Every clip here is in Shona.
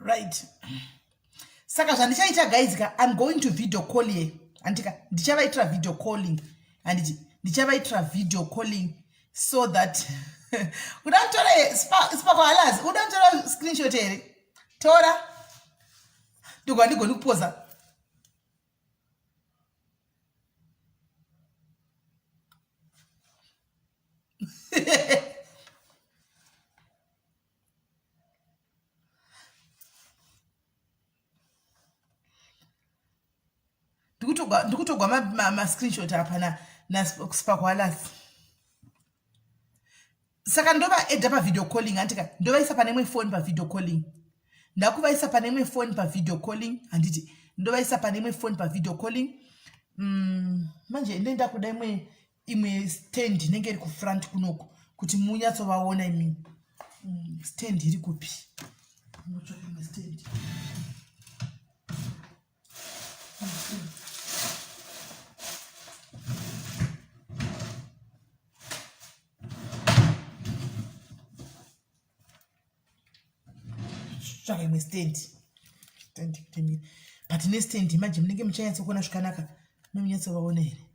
Right, saka zvandichaita guys ka, I'm going to video call ye, handika? Ndichavaitira video calling, handiti? Ndichavaitira video calling so that uda kutora spakohalas, uda kutora screenshot here? Tora, ndiko handigoni kupoza. Ndikutogwa mascreenshot apa naspakohalas. Saka ndovaedha pavideo calling, handika? Ndovaisa pane imwe foni pavideo calling. Ndakuvaisa pane imwe foni pavideo calling, handiti? Ndovaisa pane imwe foni pavideo calling. Manje ende ndakuda imwe stand inenge iri kufront kunoku kuti munyatsovaona imi. Stand iri kupi? Unotsvaka imwe stand. Tsvaka imwe stand, stand kutemira, but nestand manje munenge muchanyatsokuona zvakanaka. Munyatsovaona here?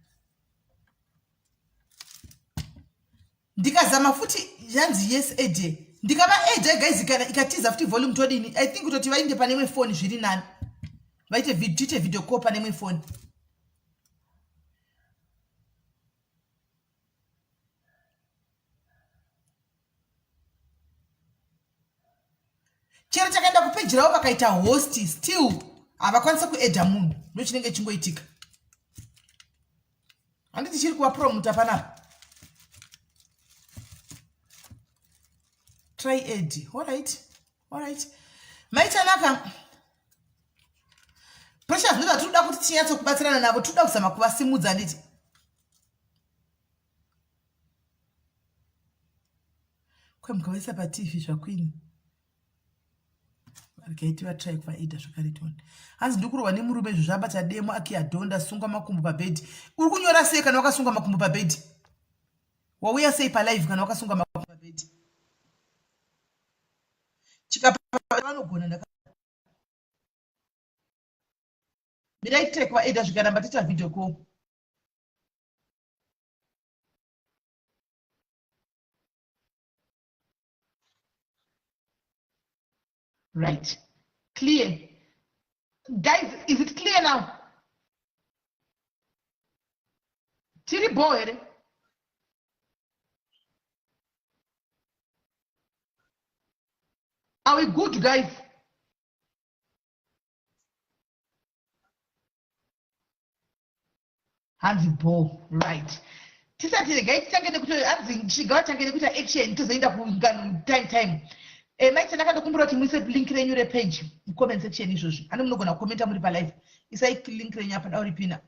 Ndikazama futi, yanzi yes ede. Ndikava ede guys, kana ikatiza futi volume todini? I think kutoti vainde pane imwe foni zviri nani, vaite tiite video call pane imwe foni. Chero takaenda kupeji ravo vakaita host, still havakwanisi kuedha munhu. Ndo chinenge chingoitika, handiti? Chiri kuvapromuta panapa. Try add. Alright, maitanaka Precious. Ndozva tinoda kuti tinyatsokubatsirana navo, tinoda kuzama kuvasimudza, handiti? Kwemukavaisa paTV zvakwini, regai tivatry kuvaida zvakare tione. Hanzi ndikurwa nemurume izvo zvabata demo akiyadhonda sungwa makumbo pabhedhi. Uri kunyora sei kana wakasunga makumbo pabhedhi? Wauya sei palive kana wakasunga makumbo pabhedhi? Chikapa vanogona ndaka mirai try kuvaida, zvikaramba toita video call. Right, clear guys? Is it clear now? Tiri bo here? Are we good, guys? Hanzi bo. Right, tisati, regai titange nekuti hanzi chigawa tange nekuita action, tozoenda kungano time time. Maita ndakandokumbira kuti muise link renyu repage mucomment section izvozvi. Ane munogona kukomenta muri palive, isai link renyu apa dauripina.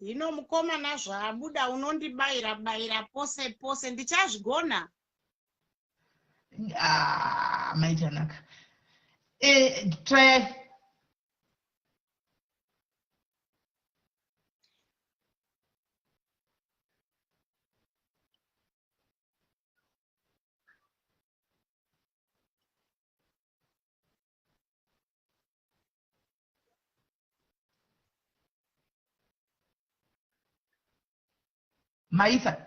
Hino mukomana zvaabuda, unondibayira bayira pose pose, ndichazvigona. Ah, maitanaka. Try. Maisa.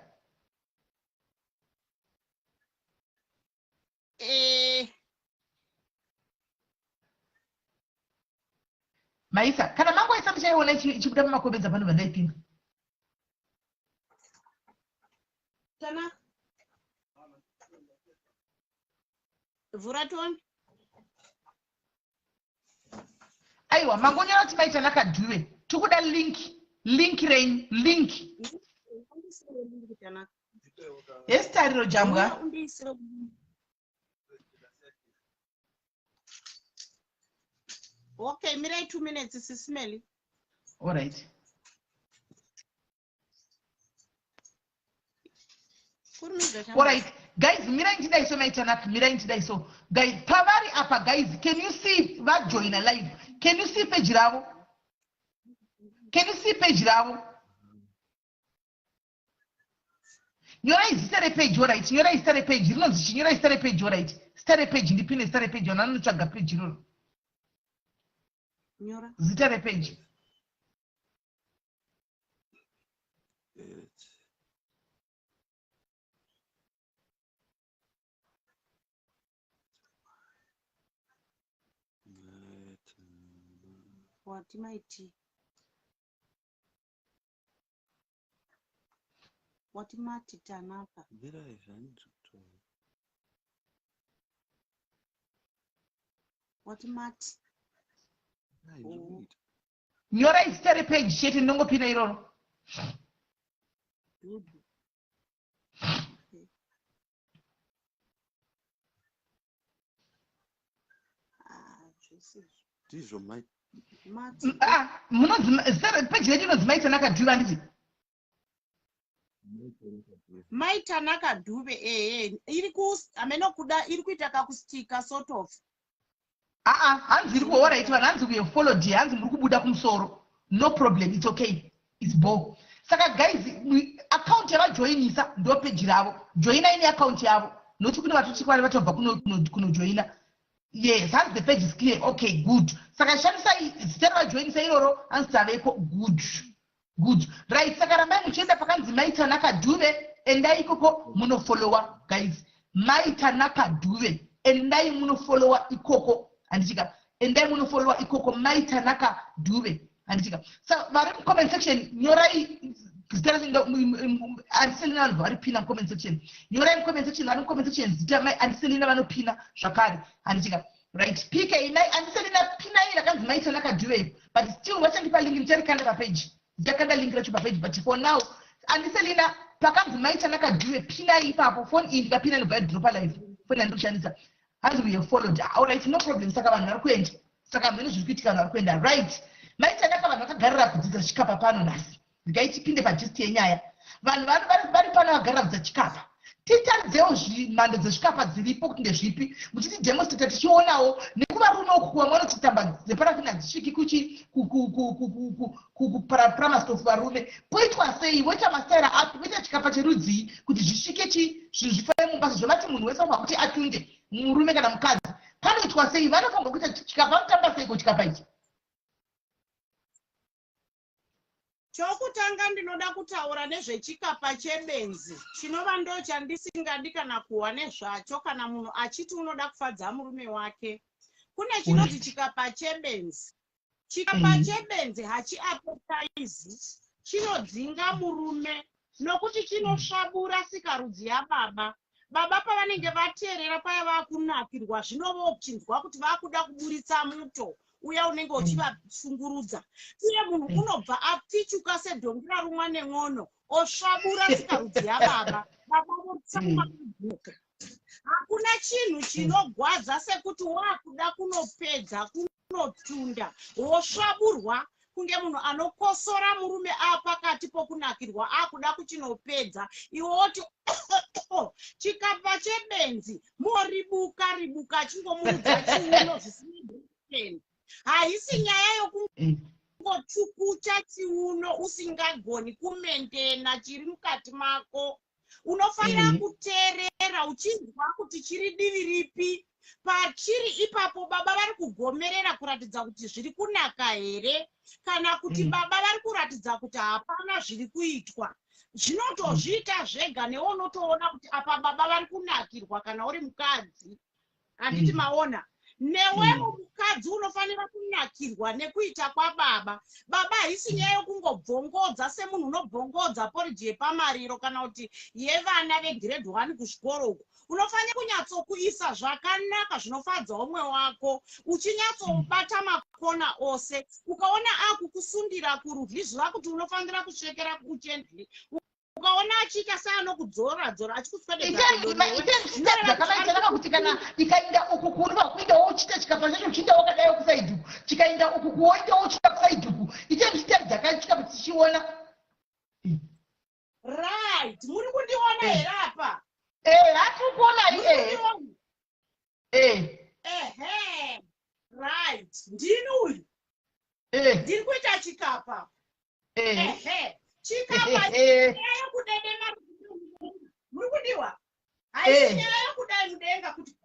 Maisa, kana mangoisa ndichaiona ichibuda pamakomedza panobva ndaipinda. Tana vhura tione. Aiwa, mangonyora kuti maita nakadhuve, tikuda link, link renyu, link. Undisire link, Tanaka. Yesitariro jambwa. Uya undiisire. Okay, mirai 2 minutes, sisimeli. Alright. Kurumidza chama. Alright guys, mirai ndidai so. Maitanaka, mirai ndidai so guys. Pavari apa guys, can you see vajoina live? Can you see page ravo? Can you see page ravo? Nyorai zita repeji, orit. Nyorai zita repeji rinonzi chi? Nyorai zita repeji, orit. Zita repeji, ndipine zita repeji, vanhu vanotsvaga peji iroro. Nyora. Zita repeji. Wati maiti. Wati mati Tanaka. Mirai zvandiri kutaura. Wati mati. Mirai zviri Oh. kuita. Nyorai zita repeji chete, ndinongopina iroro. Dudu. Okay. Ah, zvese izvi. Ndizvo mai. Mati. Ah, munonzi zita repeji renyu inonzi Mai Tanaka Dhuve, handiti? Mai Tanaka Dube, ehe, iri ku hameno kuda iri kuita kakustika sort of. Aa, hanzi iri kuorit vanhu, hanzi we have followed here, hanzi muri kubuda kumusoro. No problem, it's okay, it's bo. Saka guys, account yavajoinisa ndo peji ravo. Joinai neaccount yavo, nokuti kune vatotikwari vatobva kunojoina. Yes, hanzi the page is clear. Okay, good. Saka shandisai zita ravajoinisa iroro, hanzi taveko. Good, good, right. Saka rambai muchienda pakanzi Mai Tanaka Dhuve, endai ikoko munofollowa guys. Mai Tanaka Dhuve, endai munofollowa ikoko, handichika? Endai munofollowa ikoko, Mai Tanaka Dhuve, handichika? So vari mucomment section, nyorai zita. Andiselina, vanhu varipina mucomment section, nyorai mucomment section. Vari mucomment section zita mai Andiselina vanopina zvakare, handichika? Right, PK nai Andiselina, pinai rakanzi Mai Tanaka Dhuve. But still vachandipa link, ndicharikanda papeji, ndichakanda link racho papeji. But for now, Andiselina, pakanzi Mai Tanaka Dhuve, pinai ipapo. Phone iyi ndikapina inobva yadropa live, phone yandiri kushandisa. Hanzi we have followed. Alright, no problem. Saka vanhu vari kuenda, saka hamene zviri kuitika, vanhu vari kuenda. Right, Mai Tanaka, vanhu vakagarira kudzidza chikapa pano nhasi. Regai tipinde pagist yenyaya. Vanhu vari pano vagarira kudzidza chikapa. Titaridzewo zvimhando dzezvikapa dziripo kuti ndezvipi, muchitidemonstrata tichionawo. Nekuvarume uku, vamwe vanoti tamba dzeparafini hadzisviki kuchi kupramastofu. Varume poitwa sei? Voita mastaira api? Voita chikapa cherudzii kuti zvisvike chi zvinhu zvifambe mumba, sezvo vati munhu wese anofanira kuti atunde, murume kana mukadzi? Panoitwa sei? Vanofanirwa kuita chikapa, vanotamba seiko chikapa ichi? Chokutanga ndinoda kutaura nezvechikapa chebenzi, chinova ndo chandisingadi kana kuhwa nezvacho kana munhu achiti unoda kufadza murume wake. Kune chinonzi chikapa chebenzi. Chikapa chebenzi hachiapetaizi, chinodzinga murume nokuti chinosvabura sikarudzi yababa. Baba pavanenge vateerera paya vakunakirwa, zvino vochinzwa kuti vakuda kuburitsa muto uya unenge uchivashungurudza, uye munhu unobva apfichuka sedhongi rarumwa nen'ono, osvabura sikarudzi yababa. Baba votsamwa kudzoka. Hakuna chinhu chinogwadza sekuti wakuda kunopedza, kunotunda, wosvaburwa kunge munhu anokosora. Murume apakati pokunakirwa akuda kuchinopedza, iwe woti chikapa chebenzi, moribuka ribuka achingomuudza chiuno zvisina. Haisi nyaya yokungochukucha chiuno usingagoni kumendena chiri mukati mako. Unofanira kuteerera uchinzwa kuti chiri divi ripi. Pachiri ipapo baba vari kugomerera kuratidza kuti zviri kunaka here, kana kuti baba vari kuratidza kuti hapana zviri kuitwa. Zvinotozviita zvega, newe unotoona kuti apa baba vari kunakirwa kana uri mukadzi, handiti? Maona, newewo mukadzi unofanira kunakirwa nekuita kwababa. Baba haisi nyaya yokungobvongodza semunhu unobvongodza poriji yepamariro kana kuti yevana vegrade 1 kuzvikoro uku. Unofanira kunyatsokuisa zvakanaka zvinofadza umwe wako, uchinyatsobata makona ose. Ukaona akukusundira kurudyi, ziva kuti unofanira kusvekera kuchendli. Ukaona achiita seanokudzora dzora, achikuswededza pedo newe, zvinoreva kuti ari Zvakamaita kuti kana ikaenda uku kunofanira kuindawo uchiita chikapa chacho, uchiinda wakadai kuside uku, chikaenda uku kuwoindawo uchienda kuside uku. Ite muchitaridza ka chikapa tichiona. Right, muri kundiona here apa? Eh, hatiri kuonai. Muri kundiona? Eh. Ehe, right, ndini uyu. Ndiri kuita chikapa. Ehe, chikapa, nyaya yokudedema. Haisi Eh. nyaya yokudai mudenga kuti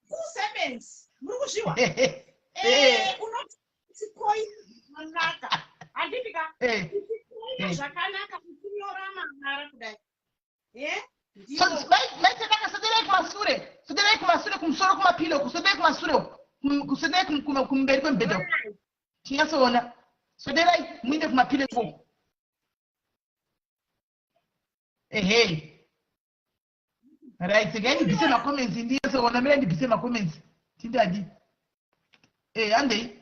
kusebenzi muri kuzviwa. Eh. Unoti koina zvakanaka, handiti ka? Uchikoina zvakanaka, uchinyora mavara kudai. So Ndiwo. Maitendaka, sederai kumasure, sederai kumasure, kumusoro kumapilo, kusederai kumasure uku, kusederai kumberi kwemubhedha uku. Tinyatsoona. Swederai muinde kumapilo ikoko. Ehe, right, regai ndibvise macomments, ndinyatsoona. Mirai ndibvise macomments, tindadi. Handei.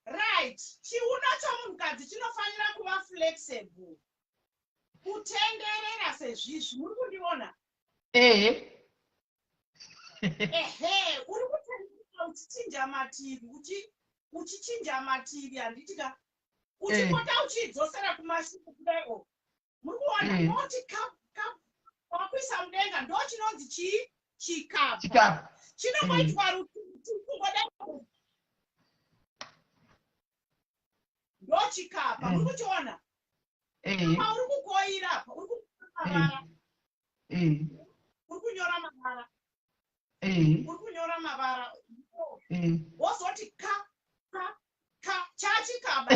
Right, chiuno chomunhukadzi chinofanira kuva flexible, kutenderera sezvizvi. Muri kundiona? Ehe. Ehe, uri kutenderera uchichinja mativi, uchichinja mativi, handiti ka? Uchipota uchiidzosera kumashure kudai o. Muri kuona? Oti ka ka, wakuisa mudenga, ndo chinonzi chii? Chikapa. Chikapa. Chinongoitwa rutivi kungodai, ndo chikapa. Muri kuchiona? Ehe. Pauri kukoira apa, uri kunyora mavara. Uri kunyora mavara. Uri kunyora mavara. Wozoti ka ka ka, chachikaba.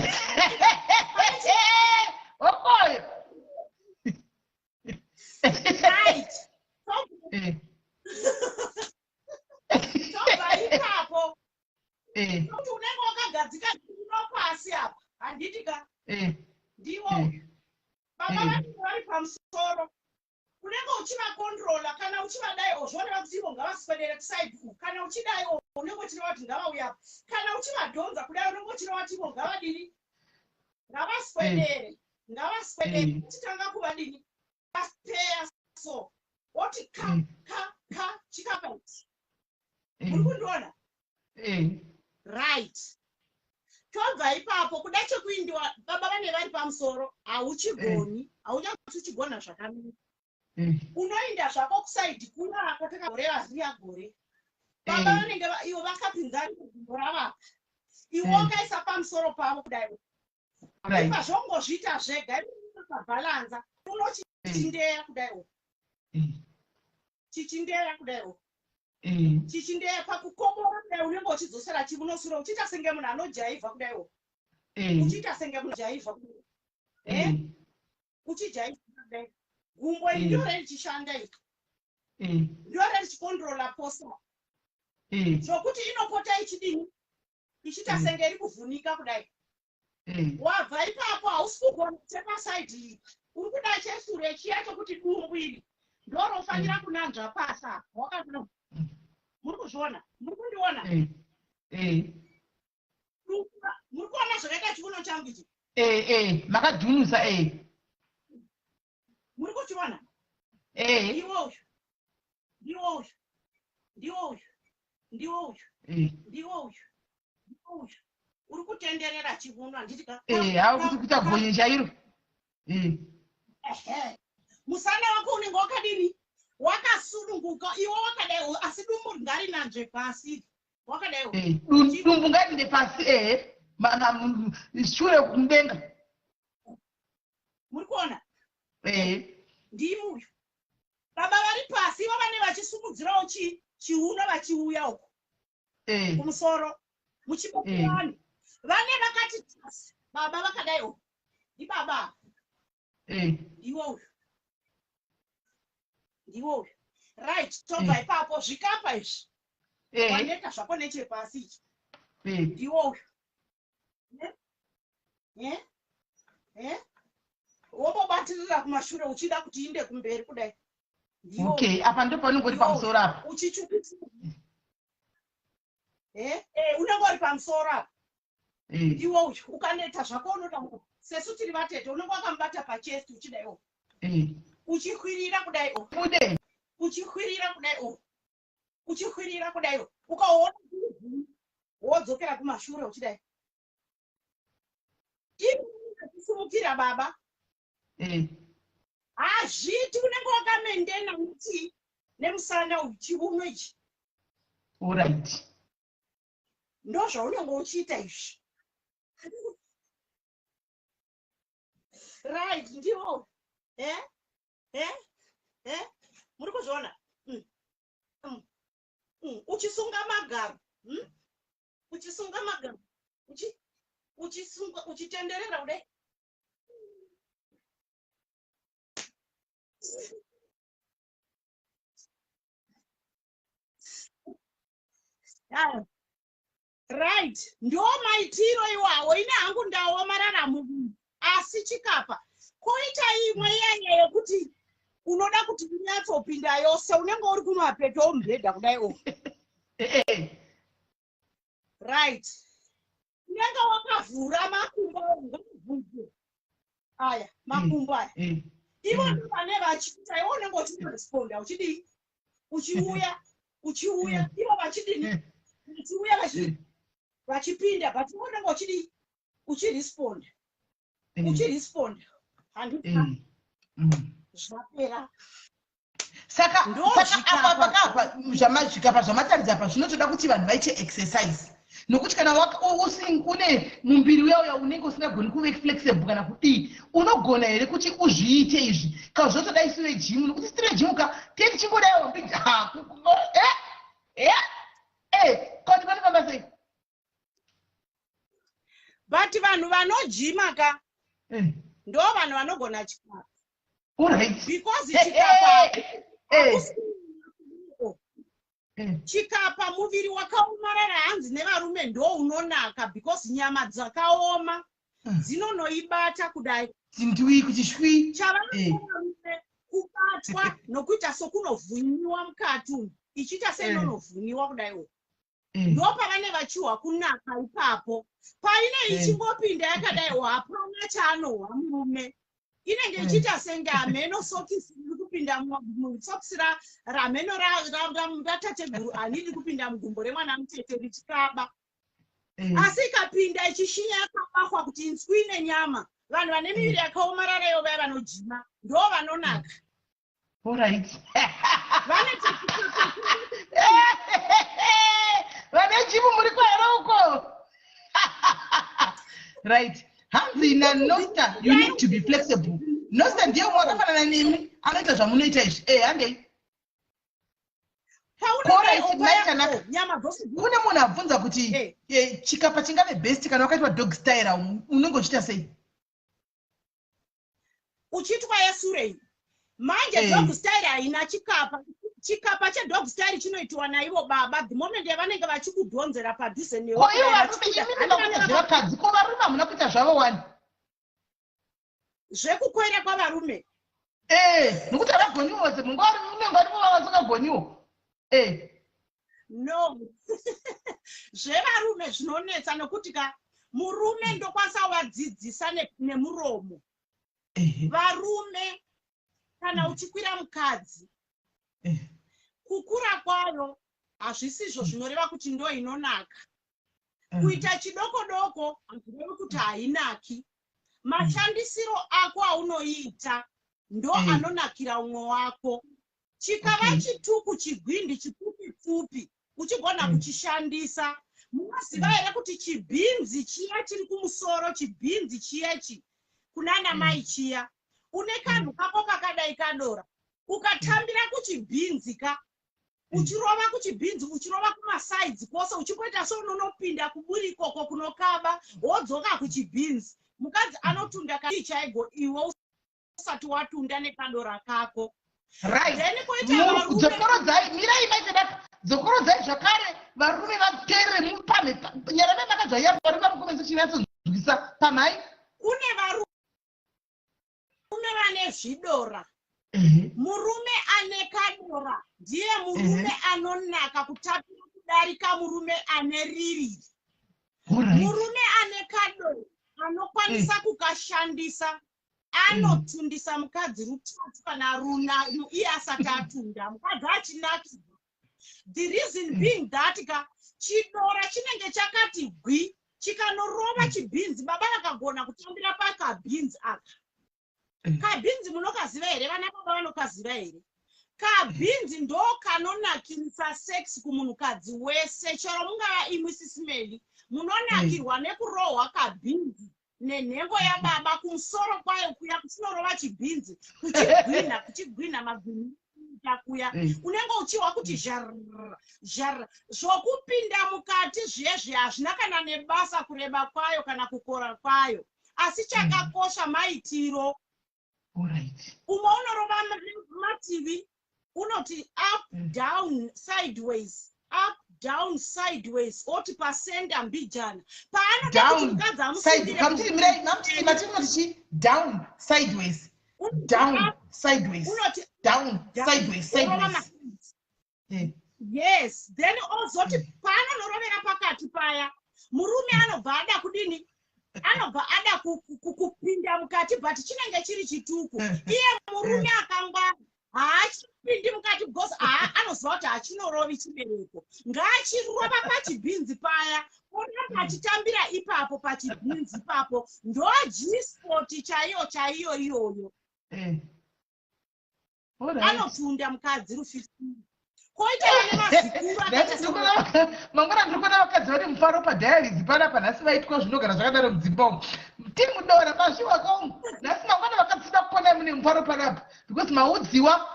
Okoyo. Right, tobva ipapo. Kuti unenge wakagadzika chiuno pasi apa, handiti ka? Ndiwo baba vanenge vari pamusoro, unenge uchivakontrola. Kana uchivadai, zvoreva kuti ivo ngavaswedere kuside uku. Kana uchidai, unenge uchireva kuti ngavauya apa. Kana uchivadhonza kudai, unenge uchireva kuti ivo ngavadini? Ngavaswedere, ngavaswedere. Uchitanga kuvadini? Vaspeya so, woti ka ka ka, chikapa ichi. Muri kundiona? Right, tobva ipapo. Kuda chekuindiwa, baba vane vari pamusoro, hauchigoni, haunyatsi uchigona zvakanaka. Unoinda zvako kuside kuna kwatakagoreva riya gore. Baba vanenge ivo vakapinza gumbo ravapa, iwe wakaisa pamusoro pavo kudai. Ipa zvongozviita zvega, ukabhalanza unochichindeya kudai, chichindeya kudai, chichindeya pakukobora kudai, unenge uchidzosera chiunosura, uchiita senge munhu anojaivha kudaiwo. Uchiita senge munhu jaivha kudai. Uchijaivha kudai, gumbo iri ndiro richishanda, iri ndiro richikontrola posa, zvokuti inopota ichidini? Ichiita senge iri kuvhunika kudai. Wabva ipapo, hausi kugona chepaside iyi, uri kuda chesure chiya chokuti dumbu iri ndorofanira kunanzva pasi apa. Wakadaro, muri kuzviona? Muri kundiona? Eh. Muri kuona zvakaita chiuno changu ichi? Eh, makadhunusa. Muri kuchiona? Eh. Ndiwo uyu, ndiwo uyu, ndiwo uyu, ndiwo uyu. Ndiwo uyu, ndiwo uyu, uri kutenderera chiuno, handiti ka? Hau kuti kuita gonye chairo. Ehe. Musana wako unenge wakadini? Wakasununguka, iwe wakadai, asi dumbu ngarinanzve pasi, wakadai. Dumbu ngarinde pasi, ehe. Shure kumudenga. Muri kuona? Eh. Ndimi uyu, baba vari pasi, ivo vane vachisumudzirawo chiuno vachiuya uko kumusoro, muchibatirani. Vane vakati tasi, baba vakadai uku, ndibaba. Ndiwo uyu, ndiwo uyu. Right, tobva ipapo. Zvikapa izvi, waneta zvako nechepasi ichi. Ndiwo uyu. Eh? Eh? Wombobatirira kumashure uchida kuti inde kumberi kudai. Ndiwo. Okay, apa ndo paunenge uri pamusoro apa. Uchichukutira. Eh? Eh, unenge uri pamusoro apa. Ndiwo uyu. Ukaneta zvako, unoda sesu tiri vatete, unenge wakamubata pachest uchidai o. Uchikwirira kudai o. Bude. Uchikwirira kudai o. Uchikwirira kudai o. Ukaona wodzokera kumashure uchidai. Isimukira baba. Hazviti, unenge wakamendena muti nemusana uyu, chiuno ichi. Alright. Ndo zvaunenge uchiita izvi. Right, ndiwo. Eh? Eh? Eh? Kutenderera kudai. Ah, right, ndo maitiro iwawo. Ini hangu ndaomarara muviri, asi chikapa koita imwe iyaya yekuti unoda kuti unyatsopinda yose, unenge uri kumapeto omubhedha kudai o. Right, unenge wakavhura makumbo, ngavhurwe aya makumbo aya. Ivo ndo vane vachiita, iwe unenge uchinoresponda uchidii, uchiuya, uchiuya, ivo vachidini, uchiuya, vachipinda, but iwe unenge uchidii, uchiresponda, uchiresponda, handiti? Zvapera. Saka Ndo saka zvikapa. Apa pakapa zvikapa zvamataridza apa zvinotoda kuti vanhu vaite exercise, nokuti kana une mumbiri uya uya unenge usingagoni kuve flexible kana kudii, unogona here kuti uzviite izvi? Kana zvotoda isu vegym, nokuti sitiri vegym ka, tiye tichingodaiwo koti panofamba sei? But vanhu vanojima ka, ndo vanhu vanogona chikapa. Because chikapa chikapa muviri wakaomarara, hanzi nevarume ndo unonaka, because nyama dzakaoma dzinonoibata kudai. Ndwi kuti shwi. Chavarume kubatwa nokuita sokunovhunyiwa mukati umu, ichiita seinonovhunyiwa kudai uku, ndo pavane vachiwa kunaka ipapo. Paine ichingopinda yakadaiwo, hapana chaanohwa murume, inenge ichiita senge hameno sokisi riri kupinda, sokisi ramheno ratateguru ani riri kupinda mugumbo remwana mutete richikaba. Asi ikapinda ichishinya yakabahwa kuti inzwi nenyama, vanhu vane miviri yakaomarara iyo, vaya vanojima ndo vanonaka. Vane Vane gym muri kwahere uko? Right, hanzi nanosta, you need to be flexible. Nosta ndiye umwe wakafanana nemi, anoita zvamunoita izvi. Handei. Paunoita Maitanaka. nyama dzose. Kune munhu abvunza kuti chikapa chingave best kana wakaitwa dog style, unenge uchiita sei? Uchiitwa yesure iyi manje, dog style haina chikapa. Chikapa chedog style chinoitiwa naivo baba the moment yavanenge vachikudhonzera padhuze newe. Ko ivo kudai varume, vachikuda. imimi makuita zvevakadzi, ko varume hamuna kuita zvavo wani? Zvekukoira kwavarume? Nokuti havagoniwo, munguva unenge varimo vasingagoniwo. No, zvevarume zvinonetsa, nokuti ka murume ndokwanisa kuvadzidzisa nemuromo. Varume, kana uchikwira mukadzi, kukura kwayo hazvisizvo zvinoreva kuti ndo inonaka. Kuita chidoko doko hazvirevi kuti hainaki. Mashandisiro ako aunoiita ndo anonakira umwe wako. Chikava chituku, chigwindi chipfupi pfupi, uchigona kuchishandisa, munoziva here kuti chibhinzi chiya chiri kumusoro, chibhinzi chiyechi kunana mai chiya, une kanhu kako kakadai kadora, ukatambira kuchibhinzi ka, uchirova kuchibhinzi, uchirova kumasides kwose, uchimboita seunonopinda kuburi ikoko kunokaba, wodzoka kuchibhinzi, mukadzi anotunda kai chaigo iwe usati watunda nekadora kako. Then koita varume. Dzokorodzai, mirai maitedaka, dzokorodzai zvakare, varume vateerere, mupamhe nyarame makadzvaiya, varume vamukomenzi chinyatsonzwisa pamhai. Kune varume vane zvidora. Murume ane kadora ndiye murume anonaka kutapira kudarika murume ane riri. Murume ane kadora anokwanisa kukashandisa anotundisa mukadzi rutatu kana runa iye asati atunda, mukadzi achinakirwa. The reason being that ka chidora chinenge chakati gwi, chikanorova chibhinzi, baba vakagona kutambira pakabhinzi aka. Kabhinzi munokaziva here? Vana baba vanokaziva here? Kabhinzi ndo kanonakirisa sex kumunhukadzi wese, chero mungava imwi sisimeli, munonakirwa nekurohwa kabhinzi nenhengo yababa kumusoro kwayo kuya, kuchinorova chibhinzi, kuchigwinha, kuchigwinha magwinha kuya, unenge uchihwa kuti zharr zharr. Zvokupinda mukati zviye zviya hazvina kana nebasa kureba kwayo kana kukora kwayo. Asi chakakosha maitiro. Umwe unorova mativi, unoti up, down, sideways, up, down, sideways, oti pasenda mbijana paanoda kuti mukadzi amusindire. Down, sideways, down, sideways, unoti down, sideways, sideways. Yes, then ozoti paanonorovera pakati paya, murume anobva ada kudini? Anobva ada kupinda mukati, but chinenge chiri chituku. Iye murume akangwara haachipindi mukati because anoziva kuti hachinorovi chibereko. Ngaachirova pachibhinzi paya, oramba achitambira ipapo pachibhinzi ipapo. Ndo G-spot chaiyo chaiyo iyoyo. Anotunda mukadzi ru15, koita vane mazikuru. Mangwana ndiri kuona vakadzi vane mufaro padiaries panapa. Nhasi vaitwa zvinogara zvakadaro mudzimba umu. Timudora mazviwa kongu nhasi. Mangwana vakadzi da kuona mune mufaro panapa because maudziwa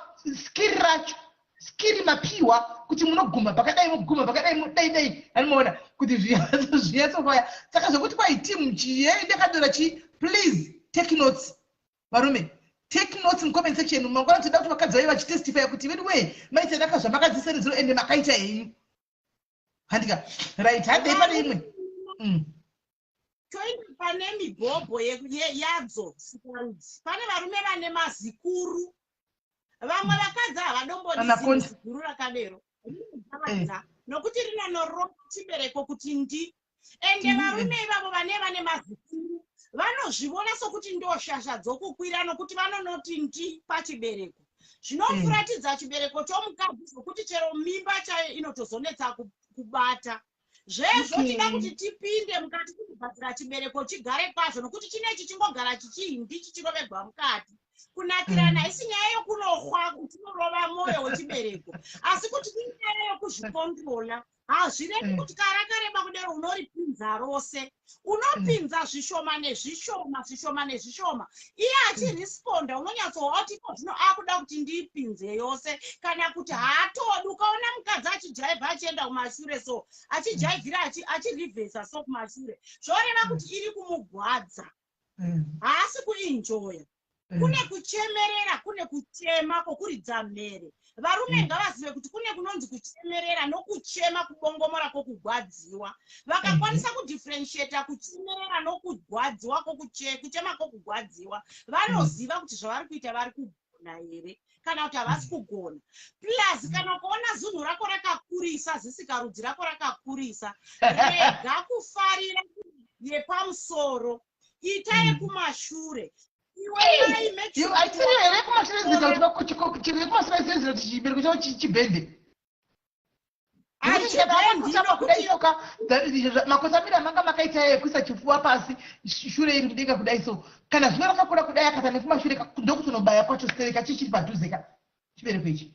skiri racho, skiri mapiwa kuti munoguma pakadai, muguma pakadai, mudai dai, anomaona kuti zvinyatsofaya. Saka zvokuti kwai timu chiendekadora chi, please take notes. Varume, take notes mucomment section. Mangwana toda kuti vakadzi vaive vachitestifya kuti vedu wee, maitsanaka zvamakadziseredzero, ende makaita henyu, handika? Right, handei pane imwe. Toenda pane mibhobho yadzo sikarudzi. Pane varume vane mazikuru. Vamwe vakadzi havadombodi ziguru rakadero rinodza, nokuti rinonorova chibereko kuti ndi. Ende varume ivavo vane mazikuru vanozvivona sokuti ndo shasha dzokukwira, nokuti vanonoti ndi pachibereko, zvinofuratidza chibereko chomukadzi, zvokuti chero mimba chaiyo inotozonetsa kubata. Zvezvo tida kuti tipinde mukati kugadzira chibereko chigare kwazvo, nokuti chinechi chingogara chichihindi chichirovegwa mukati. Kunakirana haisi nyaya yokunohwa uchinorova mwoyo wechibereko, asi kuti inyaya yokuzvikontrola. Hazvirevi kuti kana rakareba kudero unoripinza rose. Unopinza zvishoma nezvishoma, zvishoma nezvishoma. Iye achiresponda, unonyatsoona kuti iko zvino akuda kuti ndiipinze yose kana kuti haatodi. Ukaona mukadzi achijaivha achienda kumashure, so achijaivhira, achirivhesa so kumashure, zvoreva kuti iri kumugwadza, haasi kuenjoya. Kune kuchemerera, kune kuchema kwokuridza mhere. Varume ngavazive kuti kune kunonzi kuchemerera nokuchema kubongomora kwokugwadziwa. Vakakwanisa kudifferentiata kuchemerera nokugwadziwa, kuchema kwokugwadziwa, vanoziva kuti zvavari kuita vari kugona here kana kuti havasi kugona. Plus, kana ukaona zunhu rako rakakurisa, zisikarudzi rako rakakurisa, rega kufarira yepamusoro, ita yekumashure. Aisiri here kumashure zita kuti kumashure zita kuti chibereko chavo chibhende kudai soka makosamiro amanga makaita ekuisa chifuva pasi, shure iri mudenga kudai? So kana zvino rakakura kudai, akata nekumashure, ndokutonobaya kwacho stereka chichiri padhuze ka chibereko ichi.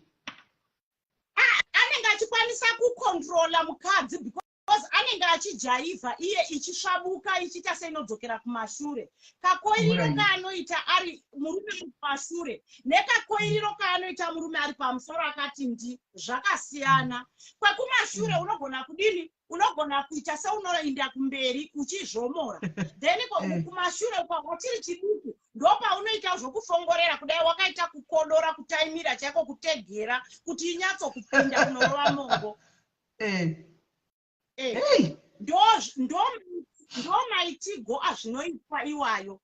Anenge achikwanisa kukontrola mukadzi because anenge achijaivha iye ichisvabuka, ichiita seinodzokera kumashure. Kakoiriro kaanoita ari murume ari kumashure nekakoiriro kaanoita murume ari pamusoro akati ndi zvakasiyana. Kwekumashure unogona kudini? Unogona kuita seunoinda kumberi uchizvomora, then kumashure kwachiri chiduku ndopaunoita zvokufongorera kudai, wakaita kukodora, kutaimira chaiko, kutegera kuti inyatsokupinda kunorova mongo. Ndo maitigo azvinoitwa iwayo.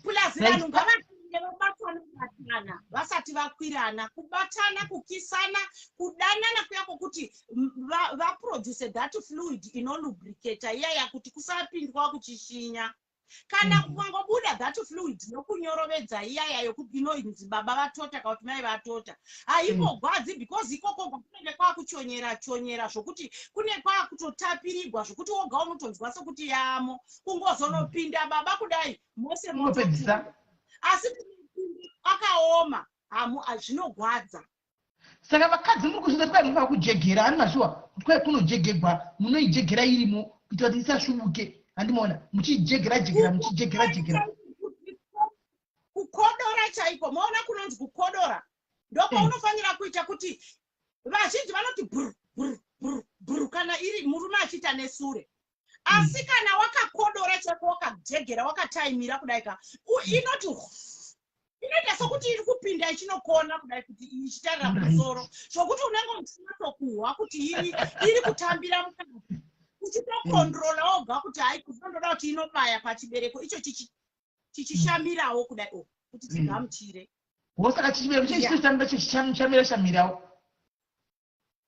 Plus, vanhu ngavatange vabatana batana vasati vakwirana. Kubatana, kukisana, kudanana kuya kwokuti vaproduce that fluid inolubricata iyaya kuti kusapindwa kuchishinya. Kana kukangobuda that fluid yokunyorovedza iyaya inonzi baba vatota kana kuti mai vatota, haimbogwadzi because ikoko kunenge kwakuchonyera chonyera, zvokuti kune kwakutotapirigwa, zvokuti woga unotonzwa sekuti yamo. Kungozonopinda baba kudai, mose Unopedzisa. motopinda. Asi akaoma hamu zvinogwadza. Saka vakadzi muri kuzviita kwai munofanira kujegera, ani mashuwa kuti kwai kunojegegwa, munoijegera irimo kuitira kuti isasvuvuke, handimaona muchijegera jegera, muchijegera jegera. Kukodora chaiko, maona kunonzi kukodora, ndopaunofanira kuita kuti vazhinji vanoti br br br br kana iri murume achiita nesure. Asi kana wakakodora chako, wakajegera, wakataimira kudai ka, inoti inoita sokuti iri kupinda ichinokona kudai, kuti ichitarira kumusoro, zvokuti unenge uchinatsokuhwa kuti iri kutambira mukati, uchitokondrola woga kuti hai, ndoda kuti inobaya pachibereko icho chichishamirawo kudai o kuti chigamuchire. Wo, saka chibereko chechitotambira, chichishamira shamirawo.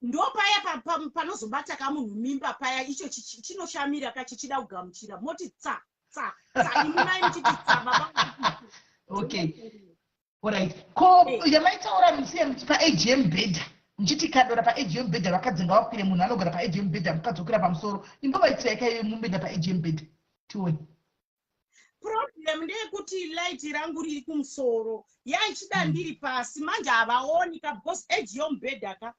Ndo paya panozobata kamunhu mimba paya, icho chinoshamira ka, chichida kugamuchira, moti tsa tsa tsa, imi mai muchiti tsa, baba. Okay, alright. Ko yamaitaura misiya paedge yemubhedha, muchiti kadora paedge yemubhedha, vakadzi ngavakwire, munhu anogara paedge yemubhedha, mukadzi okwira pamusoro, imbovaitirai kaiyo mumubhedha paedge yemubhedha, tione. Problem ndeyekuti light rangu riri kumusoro, yaichida ndiri pasi manje havaoni ka, because edge yomubhedha ka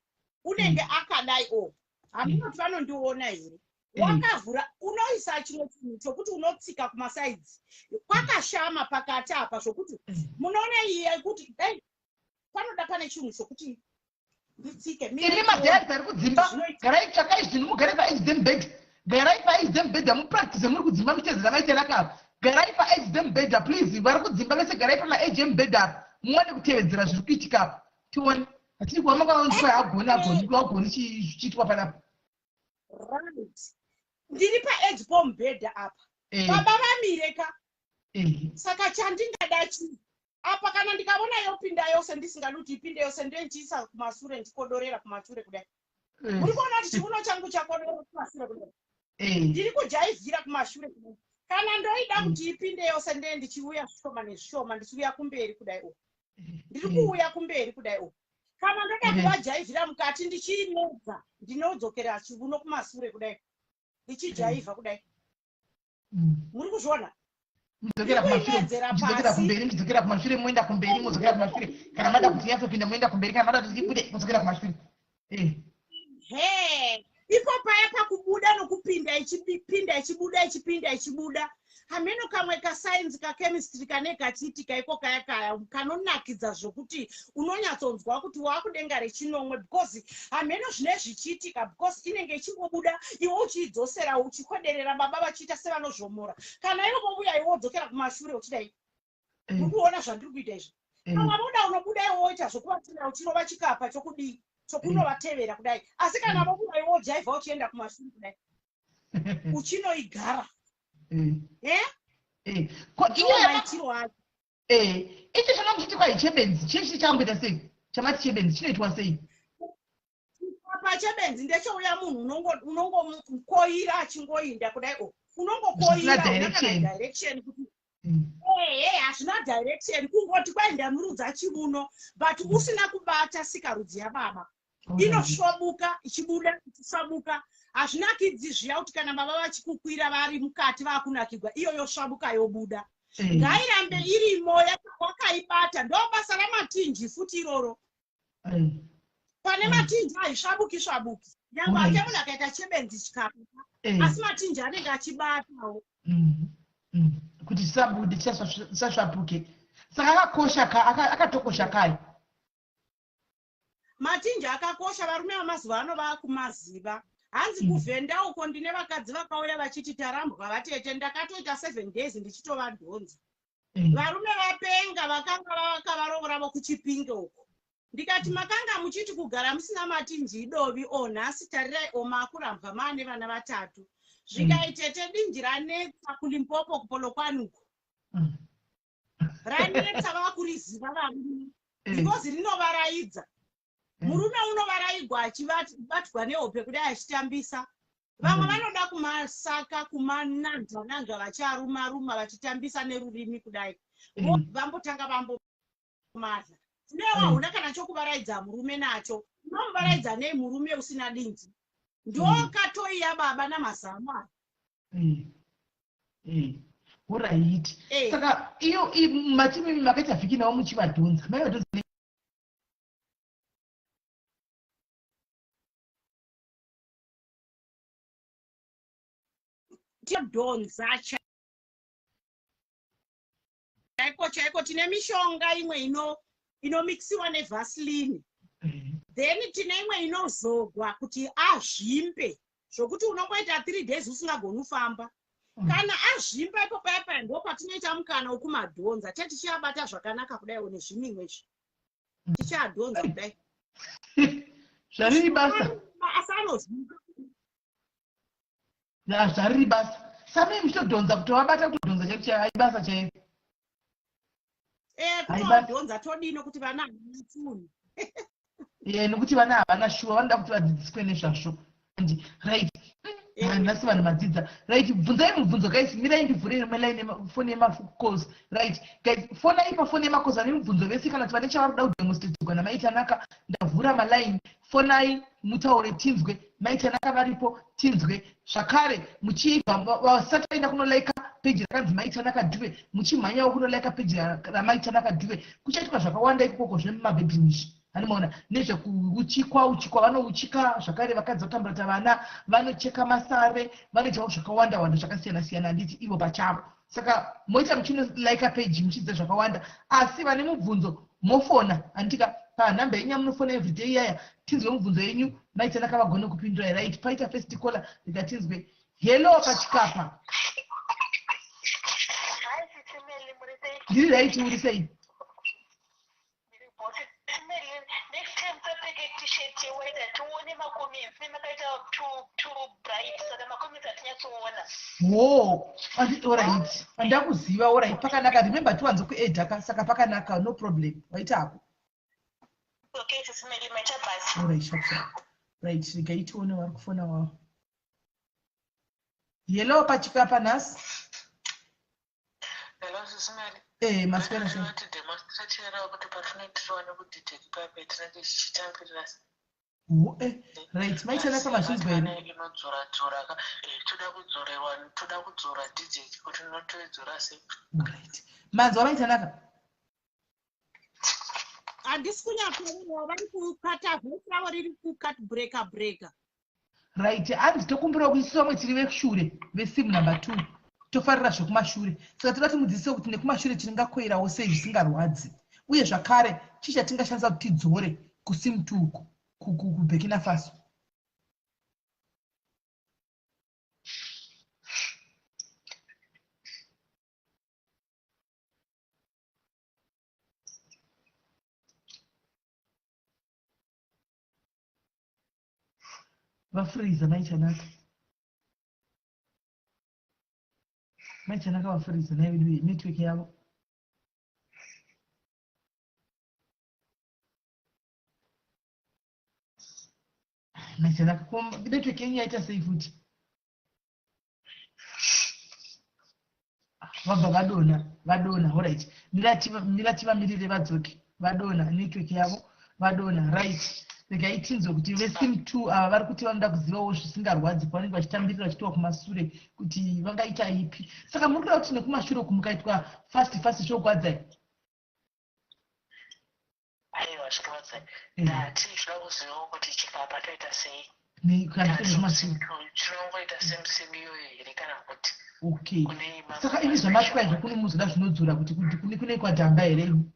unenge akadai o, hamunoti vanondiona here? Wakavhura, unoisa chimwe chinhu chokuti unotsika kumasides, kwakashama pakati apa, zvokuti munoona iye kuti dai panoda pane chinhu chokuti nditsike. Imi madhayari ari kudzimba, garai, tsvakai zvinhu, mugare paedge dzemubhedha, garai paedge dzemubhedha, mupractice muri kudzimba, muchitedzera maitira akapa. Garai paedge dzemubhedha, please. Vari kudzimba vese, garai pamaedge emubhedha apa, muwane kutevedzera zviri kuitika apa, tione. Hatiri kuva makaonzwa, agoni agoni agoni zvichiitwa panapa. Right, ndiri paedge pomubhedha apa. Baba vamire ka. Saka chandingada chii apa? Kana ndikaona yopinda yose, ndisingadi kuti ipinde yose, ndoichiisa kumasure, ndichikodorera kumashure kudai. Muri kuona kuti chiuno changu chakodorera kumashure kudai? Ndiri kujaivhira kumashure kudai. Kana ndoida kuti ipinde yose, ndee ndichiuya zvishoma nezvishoma, ndichiuya kumberi kudai uku, ndiri kuuya kumberi kudai uku. Kana ndoda kuvajaivhira mukati ndichiimedza, ndinodzokera chiuno kumasure kudai, ndichijaivha kudai. Muri kuzviona? Mudzokera kumashure, muchidzokera kumberi, muchidzokera kumashure, moenda kumberi, modzokera kumashure. Kana mada kuti nyatsopinda, moenda kumberi. Kana mada kuti ibude, modzokera kumashure. He, ipo paya pakubuda nokupinda, ichipinda ichibuda, ichipinda ichibuda, hameno kamwe kasainzi kachemistry kane kachiitika iko kaya kaya kanonakidza, zvokuti unonyatsonzwa kuti waakudenga rechinomwe, because hameno zvine zvichiitika, because inenge ichingobuda, iwe uchiidzosera, uchikwederera, baba vachiita sevanozvomora. Kana ivo vobuya, iwe wodzokera kumashure uchidai. Muri kuona zvandiri kuita izvi? Kana voda, unobuda iwe woita zvokuvatevera, uchirova chikapa chokudii, chokunovatevera kudai. Asi kana vobuda, iwe wojaivha uchienda kumashure kudai, uchinoigara. Ko iyo maitiro acho. Icho changa muchiti kwai chebenzi, chii chamboita sei? Chamati chebenzi chinoitwa sei? Chikapa chebenzi ndechouya munhu unongokoira achingoinda kudai o, unongokoira direction. Direction kuti ehe, hazvina direction, kungoti kwainda murudza chiuno, but usina kubata sikarudzi yababa, inosvobuka ichibuda, ichisvabuka. Hazvinakidzi zviya kuti kana baba vachikukwira vari mukati, vakunakigwa, iyo yosvabuka yobuda. Ngairambe irimo wakaibata. Ndo basa ramatinji futi iroro. Pane matinji haisvabuki svabuki, nyange ake munhu akaita chebenzi chikapa, asi matinji anenge achibatawo. Kuti chisabude, chisasvapuke. Saka akakosha, akatokosha kai. Matinji akakosha. Varume vamazuva ano vaakumaziva. Hanzi kuvhenda uko ndine vakadzi vakauya vachiti, "Tarambwa vatete, ndakatoita 7 days ndichitovadhonza." Varume vapenga, vakanga vakavarooravo kuChipinge uko. Ndikati, "Makanga muchiti kugara musina matinji idovi o, nhasi tarirai o, maakurambwa maane vana vatatu." Zvikaitete, dinji ranetsa kuLimpopo, kuPolokwane uko. Ranetsa, vaakuriziva varume, because rinovaraidza. Murume unovaraigwa achibatwa nehope kudai, achitambisa. Vamwe vanoda kumasaka, kumananzva nanzva, vachiaruma ruma, vachitambisa nerurimi kudai. Vambotanga vambomadla. Tinewo hauna kana chokuvaraidza murume nacho. Unomuvaraidza nei murume usina dinji? Ndokatoiya baba namazamu aya. Alright. Saka iyo matimimi makaita vhiki navo muchivadhonza, maivadhonza? Tinodhonza chaiko chaiko. Tine mishonga imwe inomikisiwa nevaseline, then tine imwe inozogwa kuti azvimbe. zvokuti unongoita 3 days usingagoni kufamba. Kana azvimba ipo paya paya, ndo patinoita mukana wekumadhonza. Chatichiabata zvakanaka kudaiwo nezvimimwe izvi, tichiadhonza kudai. Zvariri basa. Asi anozvimba. Ya, zvariri basa. Samei muchitodhonza, kutovabata, kutodhonza chaiko chaivo, aibasa chaivo. Eh. Haibasa. Kutovadhonza todii, nokuti vana havana tuni. Ye, nokuti vana havana shuwa, vanoda kuti vadzidziswe nezvazvo. And right. Nhasi vanhu madzidza. Right, bvunzai mubvunzo, guys. Mirai ndivhure rimwe line, foni yemacalls. Right guys, fonai pafoni yemacalls, vane mubvunzo vese kana kuti vane chavari kuda kudemonstratirwa naMaitanaka. Ndavhura maline, fonai mutaure tinzwe. Maitanaka varipo, tinzwe zvakare. Muchibva vasati vaenda kunolaika peji rakanzi Maitanaka Dhuve, muchimhanyawo kunolaika peji raMaitanaka Dhuve. Kuchaitwa zvakawanda ikokoko zvemumabedroom izvi, anomaona nezvekuuchikwa uchikwa, vanouchika zvakare vakadzi vatambura vana, vanocheka masare, vanoitawo zvakawanda wanda zvakasiyana siyana, handiti, ivo pachavo. Saka moita muchinolaika peji muchidzidza zvakawanda. Asi vane mubvunzo mofona, handitika, panhamba yenyu yamunofona everyday iyaya, tinzwe mubvunzo yenyu, Maitanaka vagone kupindura. Right, paita first caller, rikatinzwe. Hello, pachikapa. Hi, Sisimeli, muri sei? Ndiri right, uri sei? Ndiri boss. Sisimeli, next time tapfeke t-shirt yewhite, tione macomments, nemakaita too bright, saka macomments hatinyatsoona. Wo, alright, andakuziva. Alright, pakanaka. Remember tiwanze kuedha ka, saka pakanaka, no problem, waitako. Okay, Sisimeli, maita basi. Alright, sharp sharp. Right, regai tione vari kufona wavo. Hello, pachikapa nhasi. Hello, Sisimeli. Eh, maswera sei? Tinoti demonstratirawo kuti patinoitirawo nekudhidheki pape tinenge tichitambirira. Wo, right, Maitanaka, mazvinzwa here? Inodzora dzora ka, toda kudzorerwa, toda kudzora dhidheki kuti unotoidzora sei? Right, manzwa, Maitanaka? Handisi kunyatsoona, vari kukata, voice ravo riri kukat breaker breaker. Right, hanzi tokumbirawo kuti isu vamwe tiri vekushure, vesim number 2, tofarira zvekumashure, saka toda timudzidzise kuti nekumashure tingakoirawo sei zvisingarwadzi, uye zvakare chii chatingashandisa kuti tidzore kusim 2 uku kuBurkina Faso. Vafuriza, Maichanaka, Maichanaka vafuriza naivedu network yavo. Maichanaka, network yenyu yaita sei futi? Vabva vadona, vadona. Alright, mira tivamirire vadzoke. Vadona network yavo, vadona. Right, regai tinzwe kuti vesim 2 ava vari kuti vanoda kuzivawo zvisingarwadzi pavanenge vachitambirira vachitiwa kumasure, kuti vangaita ipi. Saka muri kuda kuti nekumashure uku mukaitwa fast fast zvogwadzai? Aiwa, zvirwadza. Ndati toda kuzivawo kuti chikapa toita sei. Kana kumashure. Chinongoita same same iyoyo here, kana kuti Okay. kune mamwe Saka imi zvamatwa izvo, kune muzoda zvinodzora kuti kune kwadhamba here imi?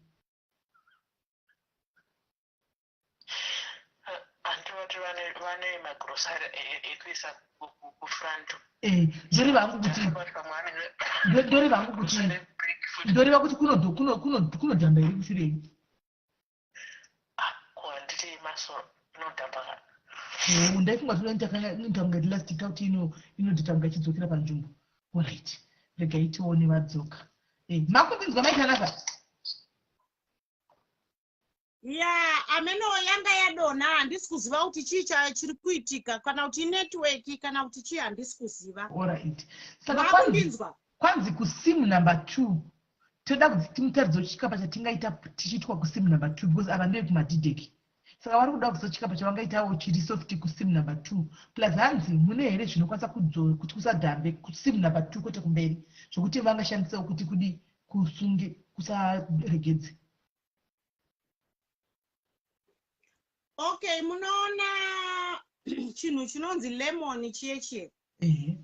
Handivati vane magrosari ekuisa kufront. Eh, ndoreva hangu kuti ndoreva hangu kuti ndoreva kuti kunodhamba here kushure imi? Handiti masoro inodhamba ka. Oh, ndaifunga kuti inoita kunge elastic, kuti inodhita kunge ichidzokera panzvimbo. Alright, regai tione vadzoka. Eh, makundinzwa, Maitanaka? Ya, ameno yanga yadonha, handisi kuziva kuti chii chiri kuitika, kana kuti inetwork kana kuti chii, handisi kuziva. Alright, saka kwanzi Makundinzwa? Kwanzi kusim number 2 toda kuti timutaridze chikapa chatingaita tichiitwa kusim number 2, because ava ndevekumadhidheki, saka vari kuda kuziva chikapa chavangaitawo chiri soft kusim number 2. Plus hanzi mune here zvinokwanisa kuti kusadhambe kusim number 2, kwete kumberi, zvokuti vangashandisawo kuti kudi kusunge kusaregedze? Okay, munoona chinhu chinonzi lemon chiye chiye? Ehe.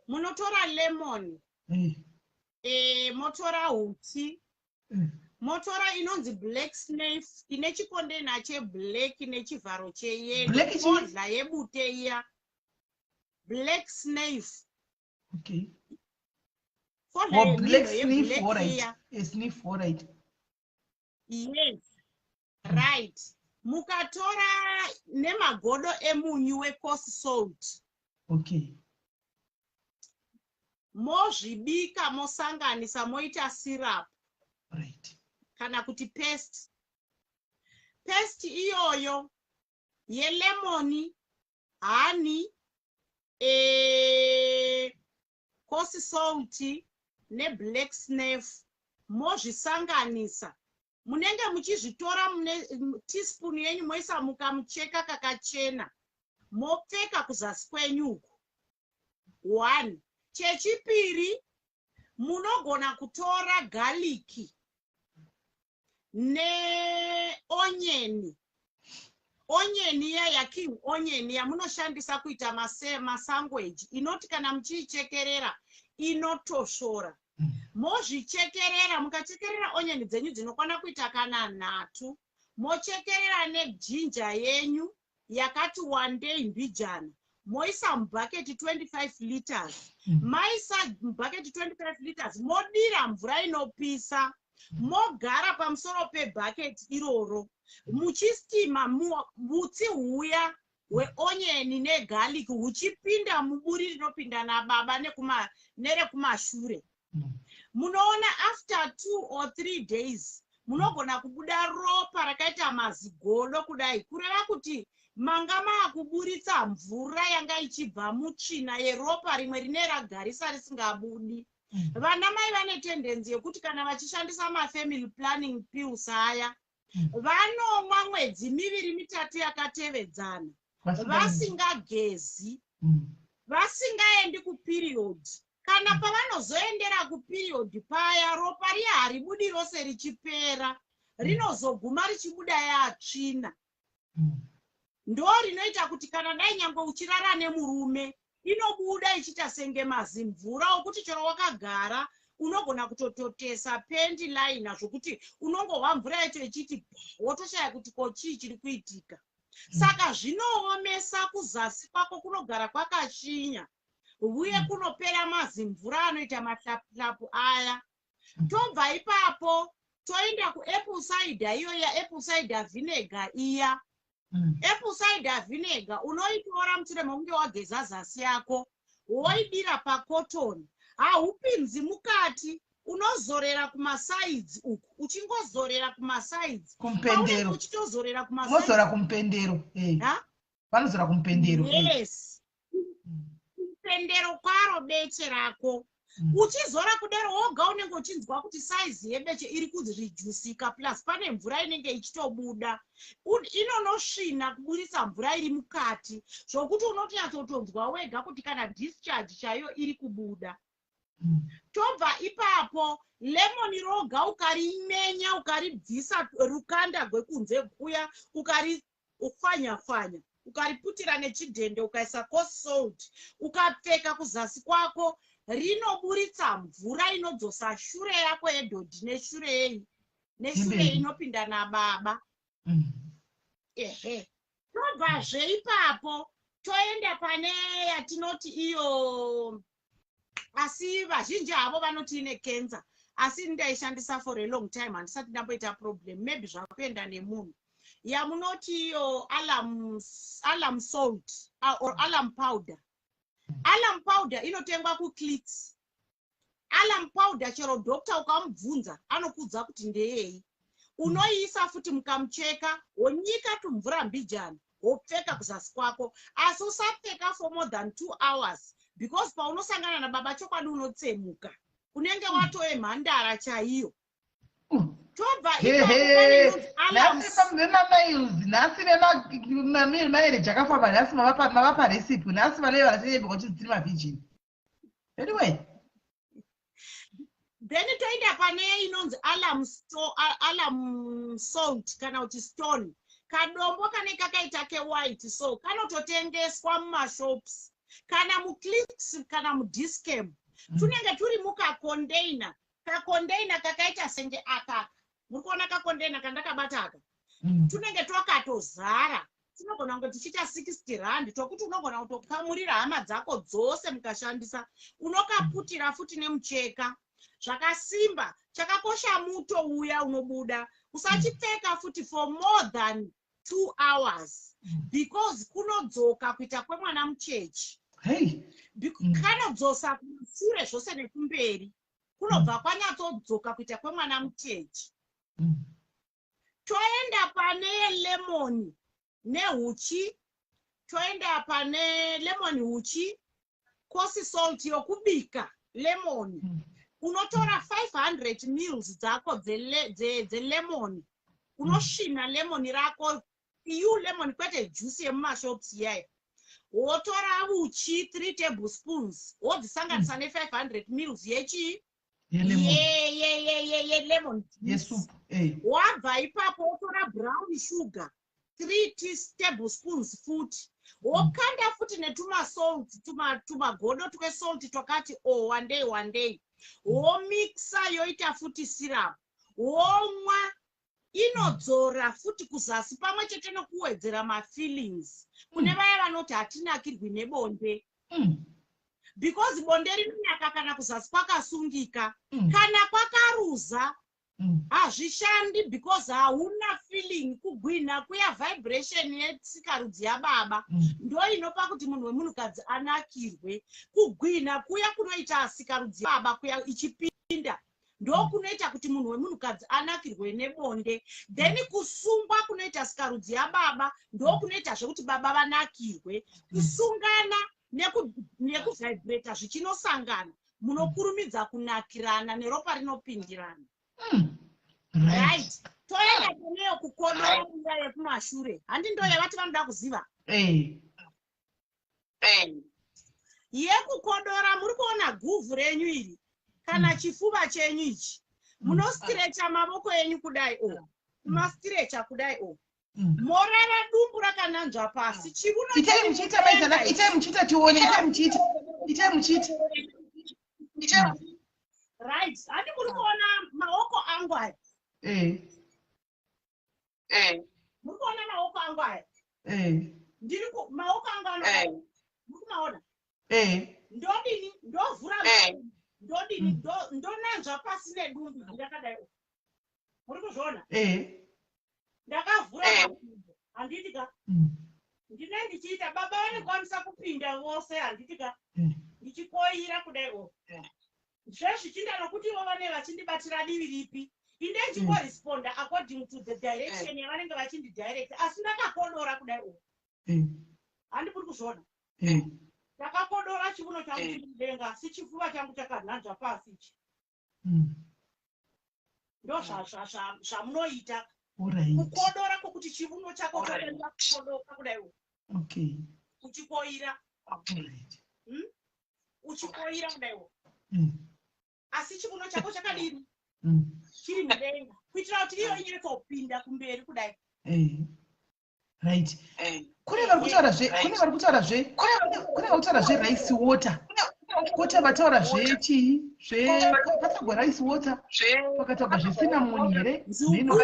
Munotora lemon, motora hutsi, motora inonzi black snuff ine chikondeina cheblack nechivharo cheyellow. Black chii? Fodya yebute iya. Black snuff. Okay. Oh, black snuff, all right. A snuff, all right. Yes, right. Mukatora nemagodo emunyu wecoarse salt. Mozvibika, mosanganisa, moita syrup kana kuti paste. Paste iyoyo yelemon, honey, coarse salt neblack snuff, mozvisanganisa. Munenge muchizvitora mune teaspoon yenyu, moisa mukamucheka kakachena, mopfeka kuzasi kwenyu uku. One. Chechipiri, munogona kutora garlic neonion, onion iya yaking onion yamunoshandisa kuita masangweji, inoti kana muchiichekerera inotosvora. Mozvichekerera, mukachekerera onion dzenyu dzinokwana kuita kana nhatu, mochekerera neginger yenyu yakati wandei mbijana, moisa mubhaketi 25 liters. Maisa mubhaketi 25 liters, modira mvura inopisa, mogara pamusoro pebhaketi iroro muchistima mutsi huya hweonion negarlic huchipinda muburi rinopinda nababa nerekumashure. Munoona after 2 or 3 days munogona kubuda ropa rakaita mazigodo kudai, kureva kuti manga maakuburitsa mvura yanga ichibva mutsvina yeropa rimwe rine ragarisa risingabudi. Vana mai vane tendency yekuti kana vachishandisa mafamily planning pills aya, vanomwa mwedzi 2, 3 yakatevedzana vasingagezi, vasingaendi kuperiod. Kana pavanozoendera kuperiod paya, ropa riya haribudi rose richipera, rinozoguma richibuda yatsvina. Ndo rinoita kuti kana dai nyange uchirara nemurume, inobuda ichiita senge mazimvura okuti chero wakagara unogona kutototesa panty liner, zvokuti unongohwa mvura yacho ichiti, wotoshaya kuti ko chii chiri kuitika. Saka zvinoomesa kuzasi kwako, kunogara kwakashinya uye kunopera mazimvura anoita mahlapuhlapu aya. Tobva ipapo toenda kuapple cider iyo yaapple cider vinegar iya. Apple cider vinegar unoitora mushure mekunge wageza zasi yako, woidira pacotton, haupinzi mukati, unozorera kumasides uku, uchingozorera kumasides. Kumupendero. Uchitozorera. Unozora kumupendero. Vanozora kumupendero. Yes, kumupendero kwaro beche rako. Uchizora kudero woga unenge uchinzwa kuti saizi yebeche iri kureducika, plus pane mvura inenge ichitobuda, inonosvina kuburitsa mvura iri mukati, zvokuti unotonyatsotonzwa wega kuti kana discharge chaiyo iri kubuda. Tobva ipapo, lemon roga ukarimenya, ukaribvisa rukanda rwekunze kuya, ukaripwanya-pwanya, ukariputira nechidhende, ukaisa coarse salt, ukapfeka kuzasi kwako, rinoburitsa mvura inodzosa shure yako yedhodhi neshure yei neshure inopinda nababa. Ehe, tobvazve ipapo toenda pane yatinoti iyo, asi vazhinji havo vanoti ine cancer, asi ndaishandisa for a long time, handisati ndamboita problem. Maybe zvakuenda nemunhu. Yamunoti iyo alum salt or alum powder. Alum powder inotengwa kuClicks. Alum powder, chero doctor ukamubvunza anokuudza kuti ndeyei. Unoiisa futi mukamucheka, wonyika tumvura mbijana, wopfeka kuzasi kwako, asi usapfeka for more than 2 hours, because paunosangana nababa, chokwadi unotsemuka, unenge watove mhandara chaiyo. Tobva Nhasi vemamiles, nhasi vemamarriage akafamba, nhasi mavapa recipe. Nhasi vanenge vachiyemba kuti dziri mavirgin anyway. Then toenda pane inonzi alum salt kana kuti stone, kadombo kane kakaita kewhite, so kanototengeswa mumashops kana muClicks kana muDischem. Tunenge turi mukacontainer, kacontainer kakaita senge akaka. Muri kuona kacontainer kandakabata aka? Tunenge twakatozara. tinogona kunge tichiita R60, tokuti unogona kutokamurira hama dzako dzose mukashandisa. Unokaputira futi nemucheka zvakasimba. Chakakosha muto uya unobuda, usachipfeka futi for more than 2 hours because kunodzoka kuita kwemwana muchechi. Kanodzosa kumashure zvose nekumberi, kunobva kwanyatsodzoka kuita kwemwana muchechi. Toenda pane lemon nehuchi, toenda pane lemon, huchi, coarse salt yokubika, lemon. Unotora 500 mils dzako dzelemon, unosvina lemon rako, iyu lemon, kwete juice yemumashops iyaya. Wotora uchi 3 tablespoons, wodzisanganisa ne500 mils yechii? Yelemon. Yesupu. Wabva ipapo wotora brown sugar 3 tablespoons futi, wokanda futi netumasalt, tumagodo twesalt twakati o wandei wandei, womixa, yoita futi syrup, womwa. Inodzora futi kuzasi pamwe chete nokuwedzera mafeelings kune vaya vanoti hatinakirwi nebonde, because bonde rinonaka kana kuzasi kwakasungika. Kana kwakaruza, hazvishandi because hauna feeling. Kugwinha kuya, vibration yesikarudzi yababa, ndo inopa kuti munhu wemunhukadzi anakirwe. Kugwinha kuya kunoita sikarudzi yababa kuya ichipinda, ndo kunoita kuti munhu wemunhukadzi anakirwe nebonde. Then kusungwa kunoita sikarudzi yababa ndo kunoita zvekuti baba vanakirwe. Kusungana nekuvhibrata zvichinosangana, munokurumidza kunakirana neropa rinopindirana. Right, toenda kuneyo kukodora uya yekumashure. Handi ndo yavati vanoda kuziva? Yekukodora, muri kuona guvhu renyu iri kana chifuva chenyu ichi, munostrecha mavoko enyu kudai o, kumastrecha kudai o, morara dumbu rakananzva pasi, chiuno. Itai muchiita, maizana, itai muchiita tione. Itai muchiita, itai muchiita. Right, handi muri kuona maoko angu aya? Muri kuona maoko angu aya? Ndiri maoko angu ano, muri kumaona? Ndodini? Ndovhura, ndodini? Ndonanzva pasi nedumbu ndakadai. Muri kuzviona? Ndakavhura makumbo, handiti ka? Ndine ndichiita, baba vanokwanisa kupinda vose, handiti ka? Ndichikoira kudai o, zvezvichinda nokuti ivo vane vachindibatira divi ripi, inde ndichikoresponda according to the direction yavanenge vachindidirect, asi ndakakodora kudai o. Handi muri kuzviona? Ndakakodora, chiuno changu chiri mudenga, asi chifuva changu chakanhanzva pasi ichi. Ndo zvamunoita. Kukodora kwokuti chiuno chako chotangira kukodoka kudai o, uchikoira. Uchikoira kudai o, asi chiuno chako chakadini? Chiri mudenga, kuitira kuti iyo inyatsopinda kumberi kudai. Right, kune vari kutaura zverice water, kota vataura zvechii, zve patagwa rice water, pakataurwa zvecinnamon here? Nzungu.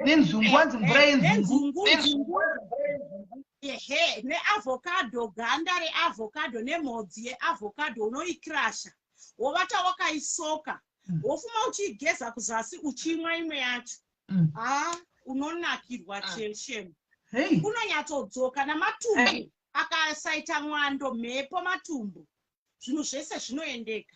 Nenzungu, hanzi mvura yenzungu. Nenzungu, nzungu, ehe, neavocado, ganda reavocado nemhodzi yeavocado, unoikrasha, wovata wakaisoka, wofuma uchiigeza kuzasi, uchimwa imwe yacho. Ha, unonakirwa shem. Unonyatsodzoka namatumbu akasaita mwando, mhepo, matumbu, zvinhu zvese zvinoendeka.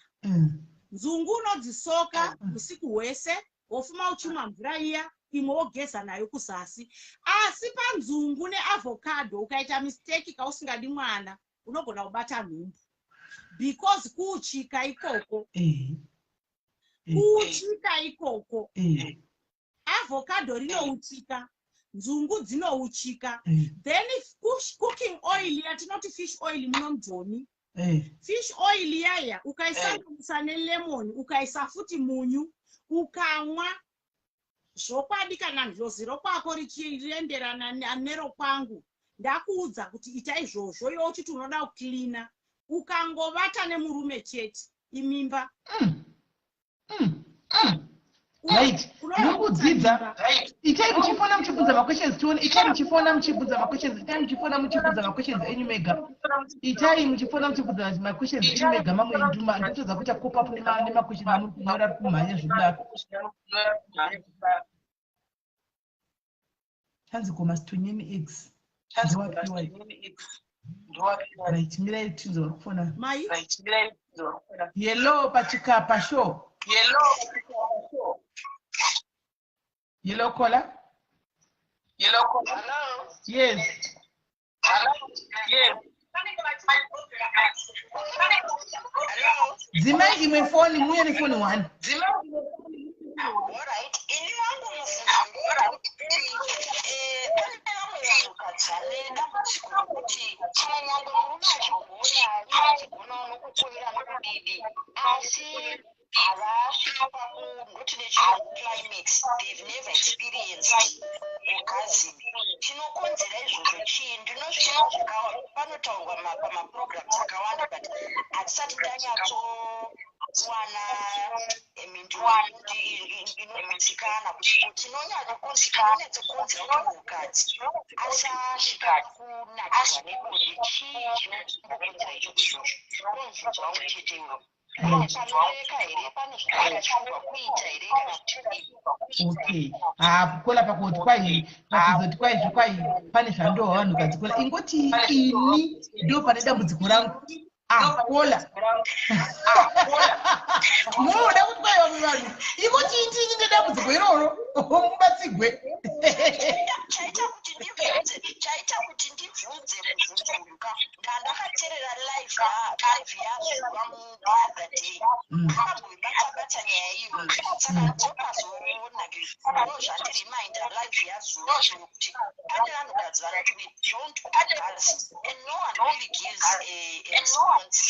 Nzungu unodzisoka usiku hwese, wofuma uchimwa mvura iya, imwe wogeza nayo kuzasi. Asi panzungu neavocado, ukaita mistake kausingadi mwana, unogona kubata nhumbu because kuuchika ikoko. Kuuchika ikoko. Avocado rinouchika, nzungu dzinouchika. Then cooking oil yatinoti fish oil muno mujoni, fish oil yaya, ukaisanganisa nelemon, ukaisa futi munyu, ukamwa, zvokwadi kana ndlozi rokwako richienderana nerokwangu, ndakuudza kuti ita izvozvo. Iwe uchiti unoda kucleana, ukangovata nemurume chete, imimba. Right, muri kudzidza. Itai muchifona muchibvunza maquestions tione. Itai muchifona muchibvunza maquestions. Itai muchifona muchibvunza maquestions enyu mega. Itai muchifona muchibvunza maquestions enyu mega. Mamwe enduma ndotodza kuita cop up nemaquestions amuri kunyora ari kumhanya zvekudaro. Hanzi komasitonyeni eggs ndowapiwa. Right, mirai tinzwa vari kufona. Mai. Yellow pachikapa show. Yellow caller. Yes. Dzimai imwe foni, muuye nefoni one. Alright, ini wangu mubvunzo ndewekuti pane vamwe vanhukadzi vane dambudziko rokuti chimwe nyangwe murume achigona, achigonawo nokukoira nokudidi, asi havasviki pakundoti nechirungu climax. They've never experienced orgasm. Chinokonzera izvozvo chii? Ndinozvinzwa panotaurwa pamaprograms akawanda, but hatisati tanyatsowana mhinduro yekuti inogutsikana kuti chinonyatsokonzera kuti munhukadzi asasvika kunakirwa nebonde chii. Chinombokonzera icho izvozvo? Ndomubvunzo wangu chete iwoyo. Panoreka here? Pane zvakachirwa kuita here kana kuti kudii? Okay, ha, caller, pakuti kwai pakuzoti kwaizvo kwai pane zvandohwa vanhukadzi. Caller, ingoti ini ndo pane dambudziko rangu. Ah, caller, munoda kuti kwai vamwe vanhu ingoti indini nedambudziko iroro mubatsigwe. Chaita kuti ndibvunze mubvunzo uyu ka, ndandakateerera live yazuva the other day. Akamboibata-bata nyaya iyoyo, saka ndopazonakiro zvandiriminda live yazuva iyoyo kuti pane vanhukadzi vanoti we don't orgasm and no one really gives a response.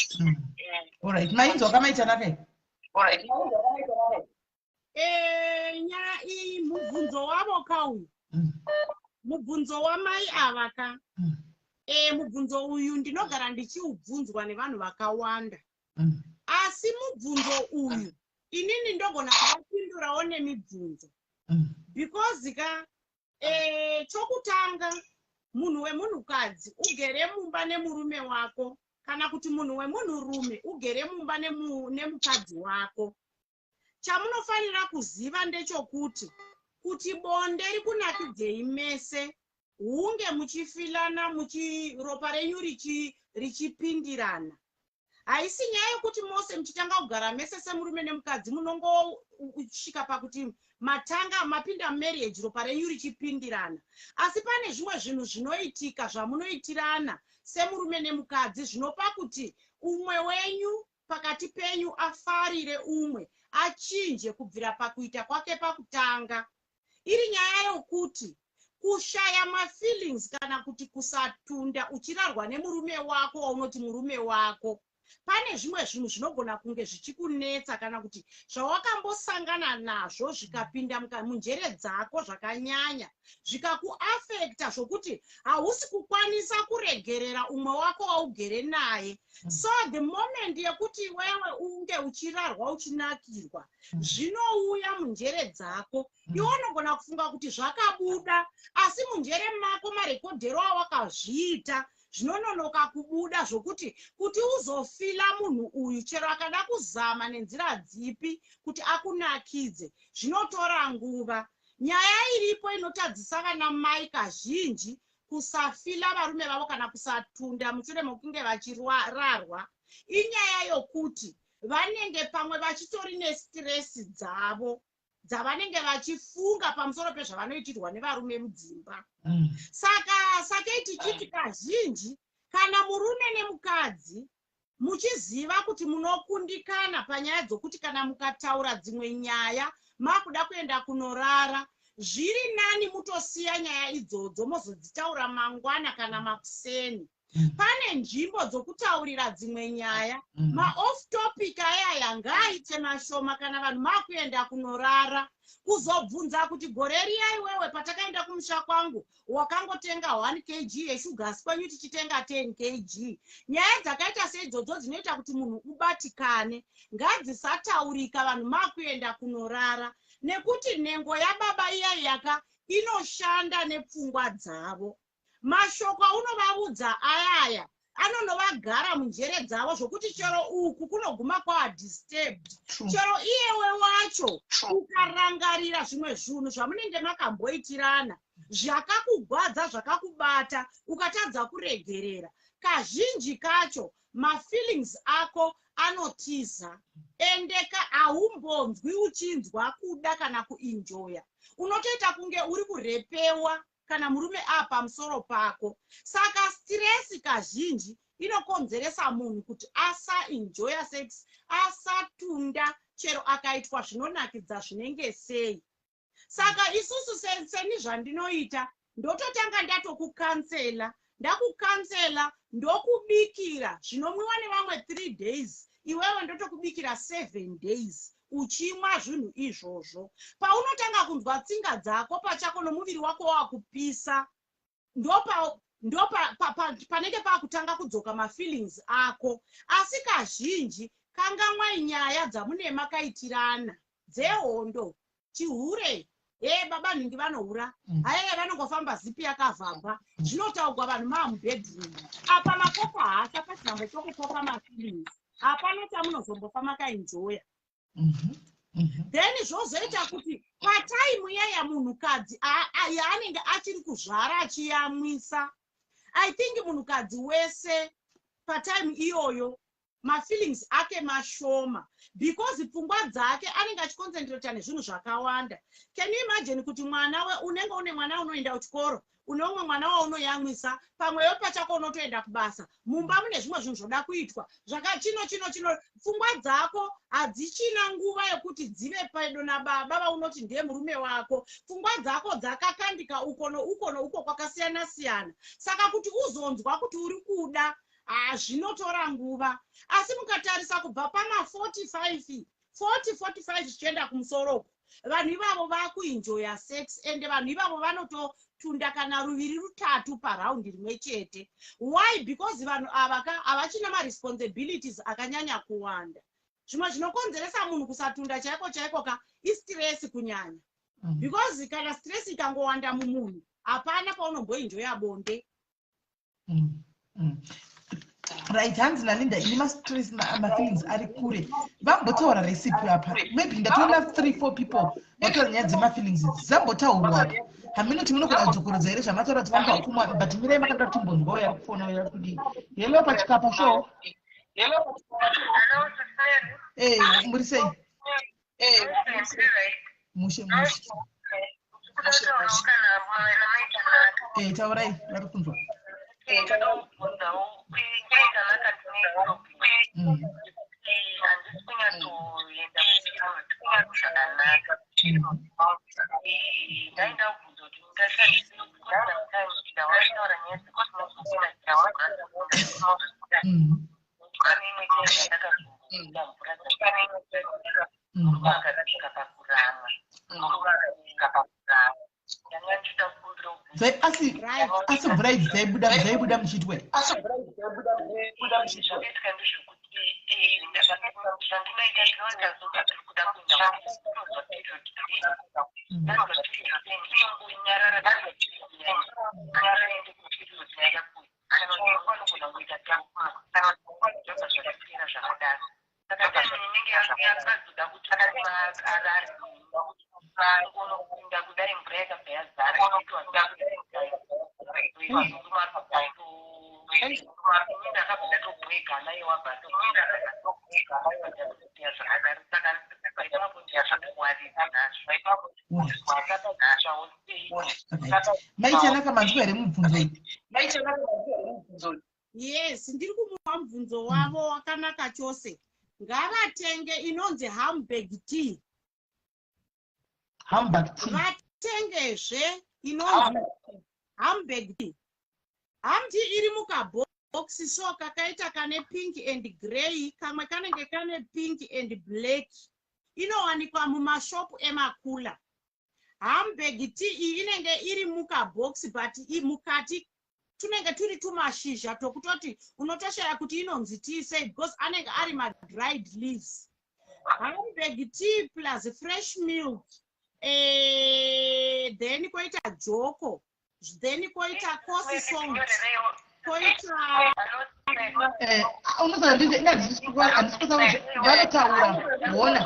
Alright, mainzwa kamaita nakai. Nyaya iyi, mubvunzo wavo kauyu, mubvunzo wamai ava ka, mubvunzo uyu ndinogara ndichiubvunzwa nevanhu vakawanda, asi mubvunzo uyu inini ndogona kuvapindurawo nemibvunzo, because ka chokutanga, munhu wemunhukadzi ugere mumba nemurume wako, kana kuti munhu wemunhurume ugere mumba nemukadzi wako, chamunofanira kuziva ndechokuti kuti bonde rikunakidzei mese, hunge muchifilana, ropa renyu richipindirana. Haisi nyaya yekuti mose muchitanga kugara mese semurume nemukadzi munongosvika pakuti matanga mapinda marriage ropa renyu richipindirana, asi pane zvimwe zvinhu zvinoitika zvamunoitirana semurume nemukadzi zvinopa kuti umwe wenyu pakati penyu afarire umwe, achinje kubvira pakuita kwake pakutanga. Iri nyaya yokuti kushaya mafeelings kana kuti kusatunda uchirarwa nemurume wako waunoti murume wako, pane zvimwe zvinhu zvinogona kunge zvichikunetsa kana kuti zvawakambosangana nazvo zvikapinda munjere dzako zvakanyanya, zvikakuafekta zvokuti hausi kukwanisa kuregerera umwe wako waugere naye. So the moment yekuti iwewe unge uchirarwa uchinakirwa, zvinouya munjere dzako. Iwe unogona kufunga kuti zvakabuda, asi munjere mako marekodhero awakazviita zvinononoka kubuda, zvokuti kuti uzofila munhu uyu, chero akada kuzama nenzira dzipi kuti akunakidze, zvinotora nguva. Nyaya iripo inotadzisa vana mai kazhinji kusafila varume vavo kana kusatunda mushure mokunge vachirarwa inyaya yokuti vanenge pamwe vachitori nestress dzavo dzavanenge vachifunga pamusoro pezvavanoitirwa nevarume mudzimba. Saka sakei tichiti kazhinji kana murume nemukadzi muchiziva kuti munokundikana panyaya dzokuti kana mukataura dzimwe nyaya makuda kuenda kunorara, zviri nani mutosiya nyaya idzodzo, mozodzitaura mangwana kana makuseni. Pane nzvimbo dzokutaurira dzimwe nyaya. Maoff topic ayaya ngaaite mashoma kana vanhu makuenda kunorara. Kuzobvunza kuti gore riya iwewe patakaenda kumusha kwangu wakangotenga 1 kg yeshuga, asi kwenyu tichitenga 10 kg, nyaya dzakaita seidzodzo dzinoita kuti munhu ubatikane ngadzisataurika vanhu makuenda kunorara. Nekuti nhengo yababa iya yaka inoshanda nepfungwa dzavo. Mashoko aunovaudza ayaya anonovagara munjere dzavo zvokuti chero uku kunoguma kwava disturbed. Chero iyewe wacho ukarangarira zvimwe zvinhu zvamunenge makamboitirana zvakakugwadza, zvakakubata, ukatadza kuregerera, kazhinji kacho mafeelings ako anotiza, endeka haumbonzwi uchinzwa kuda kana kuenjoya. Unotoita kunge uri kurepewa kana murume apamusoro pako. Saka stress kazhinji inokonzeresa munhu kuti asaenjoya sex, asatunda chero akaitwa zvinonakidza zvinenge sei. Saka isusu seni zvandinoita, ndototanga ndatokucounsela. Ndakucounsela, ndokubikira zvinomwiwa nevamwe 3 days, iwewe ndotokubikira 7 days uchimwa zvinhu izvozvo. Paunotanga kunzwa tsinga dzako pachako nomuviri wako wakupisa, ndopa ndo panenge paakutanga kudzoka mafeelings ako. Asi kazhinji kangamwai nyaya dzamune makaitirana dzehondo, chihure, e baba nhingi vanohura, haye vanongofamba zipi yakavhagwa, zvinotaugwa vanhu maa mubedroom. Apa makopa hasa pasina chokukopa mafeelings, hapana chamunozombofa makaenjoya. Then zvozoita kuti patime iyaya munhukadzi yaanenge achiri kuzvara achiyamwisa, I think munhukadzi wese patime iyoyo mafeelings ake mashoma, because pfungwa dzake anenge achiconcentrata nezvinhu zvakawanda. Can you imagine kuti mwana unenge une mwana unoenda kuchikoro, une umwe mwana waunoyamwisa, pamwewo pachako unotoenda kubasa, mumba mune zvimwe zvinhu zvoda kuitwa zvaka chino chino chino, pfungwa dzako hadzichina nguva yekuti dzive pedo nababa vaunoti ndiye murume wako. Pfungwa dzako dzakakandika uko nouko nouko kwakasiyana siyana. Saka kuti uzonzwa kuti uri kuda, hazvinotora nguva. Asi mukatarisa kubva pama45, 40, 45 zvichienda kumusoro uku, vanhu ivavo vakuenjoya sex, ende vanhu ivavo vanototunda kana ruviri, rutatu paraundi rimwe chete. Why? Because vanhu ava ka havachina maresponsibilities akanyanya kuwanda. Zvimwe zvinokonzeresa munhu kusatunda chaiko chaiko ka istress kunyanya, because kana stress ikangowanda mumunhu, hapana paunomboenjoya bonde. Right, hanzi naLinda, ini mastress, mafeelings ari kure. Vambotaura recipe apa, maybe ndatoona three, four people vataura nyaya dzemafeelings idzi dzambotaurwa apa. Haminoti munogona kudzokorodza here zvamataura kuti vamba kumwa? But mirai makada timbonzwa uya kufona uya kudii. Hello, pachikapa show. Eh, muri sei? Mushe mushe. Eh, taurai, vari kunzwa. Handisi kunyatsoenda zvakanaka. Ndaida kubvunza kuti ndingashandisa, sometimes ndawataura nyaya dzekuti pane imwe time yandakazomboita mvura murume akasvika pakurama. Ndanga ndichida kukumbira. Asi mvura idzi dzaibuda muchiitwa? Zvakaitika ndezvekuti zvandinoita, ndinoita ndiri kuda kuenda kunozwa period pain. Ndanzwa period pain, inongonyarara, nyarara, ende kuperiod yaida kuuya, kana kuti vanogona kuita zvabva zvakapera zvakadaro. Saka time inenge yakazoda kuti arare, unopinda kudai, mvura yakabva yazara, murume akabva, ndakabva ndatobwega naye, wabva zvakadaro. Saka ipapo ndiyazvatowarira nazvo. Sei? Maichanaka, manzwa here mubvunzo iyi? Yes, ndiri kumupa mubvunzo wavo wakanaka chose. Ngavatenge inonzi Hamburg tea. Hamburg tea. Vatengezve inonzi Hamburg tea. Ham tea iri mukabhokisi so kakaita kane pink and grey, kamwe kanenge kane pink and black. Inowanikwa mumashopu emakula. Hamburg tea iyi inenge iri mukabhokisi, but mukati tunenge turi tumashizha tokutoti unotoshaya kuti inonzi tea sei, because anenge ari madried leaves. Hamburg tea plus fresh milk. Then koita joko, then koita coarse salt, koita Unoziva, handisi vanotaura, hona,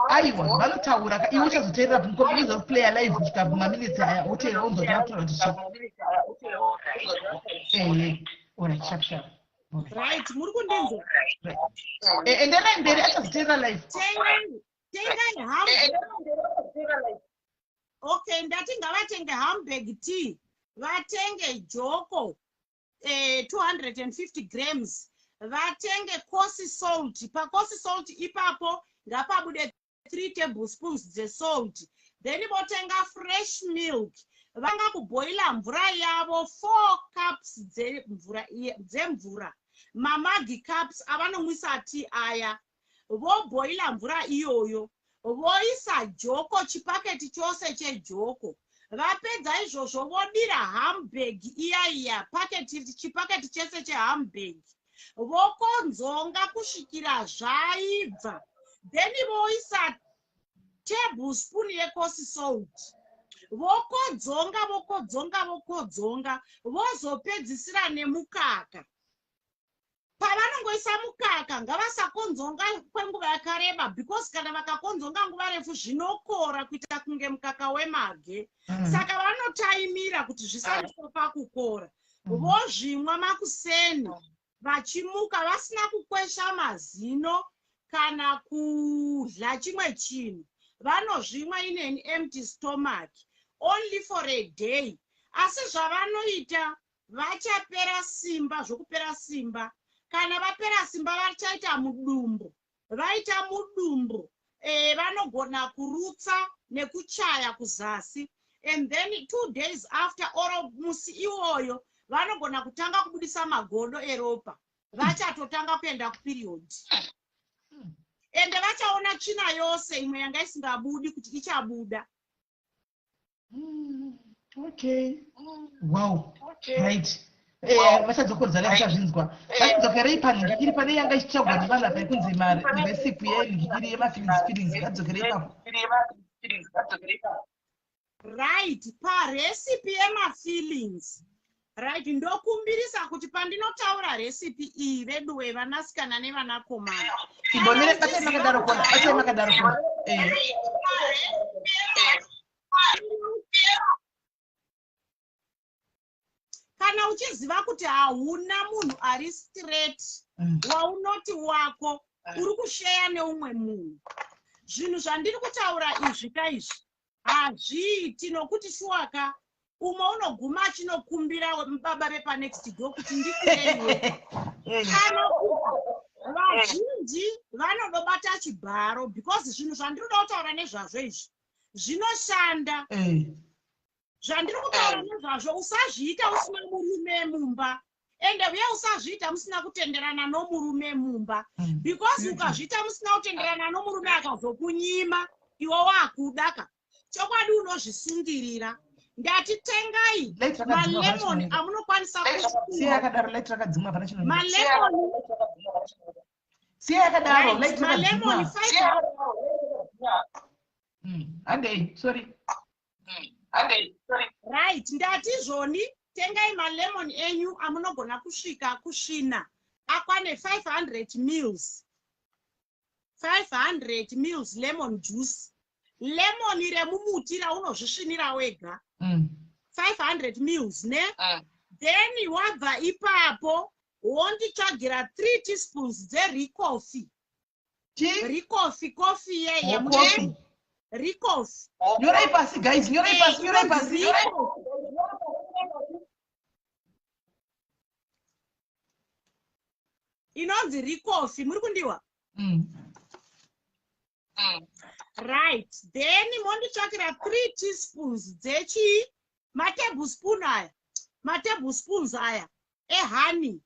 aiwa, vanotaura ka. Iwe uchazoteerera, uzoplaya live kusvika maminitsi aya, woteerera, unzoti vanotaura kuti chii. Ehe, alright, sharp sharp. Right, muri kundinzwa? Enderai mberi, achazoteerera live. Tengai Hamburg. Okay, ndati ngavatenge Hamburg tea, vatenge joko 250 grams, vatenge coarse salt. Pacoarse salt ipapo ngapabude 3 tablespoons dzesalt. Then votenga fresh milk, vanga kubhoila mvura yavo, 4 cups dzemvura, maMaggi cups avanomwisa tea aya. Vobhoila mvura iyoyo, voisa joko, chipaketi chose chejoko. Vapedza izvozvo, vodira Hamburg iya iya, paketi, chipaketi chese cheHamburg, vokonzonga kusvikira zvaibva. Then voisa tablespoon yecoarse salt, vokodzonga, vokodzonga, vokodzonga, vozopedzisira nemukaka. Pavanongoisa mukaka, ngavasakonzonga kwenguva yakareba, because kana vakakonzonga nguva refu zvinokora kuita kunge mukaka wemage. Saka vanotaimira kuti zvisaiswa pakukora. Vozvimwa makuseni vachimuka, vasina kukwesha mazino kana kudya chimwe chinhu. Vanozvimwa in an empty stomach, only for a day. Asi zvavanoita, vachapera simba zvokupera simba. Kana vapera simba, vachaita mudumbu. Vaita mudumbu, vanogona kurutsa nekuchaya kuzasi, and then 2 days after or musi iwoyo vanogona kutanga kubudisa magodo eropa. Vachatotanga kuenda kuperiod, ende vachaona tsvina yose imwe yanga isingabudi kuti ichabuda. Okay, wow, right. Vachadzokoredzana, vachazvinzwa. Vachidzokerei panhingikiri pane yanga ichitsvagwa nevanhu apa, yekunzi marecipe yenhingikiri yemafeelings. Feelings, ngadzokerei ipapo. Right, parecipe yemafeelings, right, ndokumbirisa kuti pandinotaura recipe iyi, veduwe, vanasikana nevanakomana, Imbomire, batai makadaro kona, batai makadaro kona. Kana uchiziva kuti hauna munhu ari straight waunoti wako, uri kusheya neumwe munhu, zvinhu zvandiri kutaura izvi kaizvi hazviiti, nokuti shuwaka umwe unoguma achinokumbira baba vepanext door kuti ndikureiwe. Kana kuti vazhinji vanodobata chibharo, because zvinhu zvandiri kuda kutaura nezvazvo izvi zvinoshanda. Zvandiri kutaura nezvazvo, usazviita usina murume mumba, ende uye usazviita musina kutenderana nomurume mumba, because ukazviita musina kutenderana nomurume, akazokunyima iwe wakuda ka, chokwadi unozvisungirira. Ndati tengai Light rakadzimwa, hapana malemon chinooneka. amunokwanisa Siya yakadaro, light rakadzimwa, hapana chinooneka. Malemon. Siya yakadaro. Right, Light malemon rakadzimwa. five. Handei, sorry. Right, ndati zvoni tengai malemon enyu amunogona kusvika kusvina akwane 500 mils, 500 mils lemon juice, lemon remumuti raunozvisvinira wega, 500 mils ne. Then wabva ipapo, wonditsvagira 3 teaspoons dzeRicoffee. Chi? Ricoffee, coffee yeye. Oh, coffee. Ricoffee. Nyorai pasi, guys, nyorai pasi, nyorai pasi. Ricoffee. Inonzi Ricoffee, muri kundiwa? Mm. Right, then monditsvakira 3 teaspoons dzechii, matablespoon aya, matablespoons aya ehoney.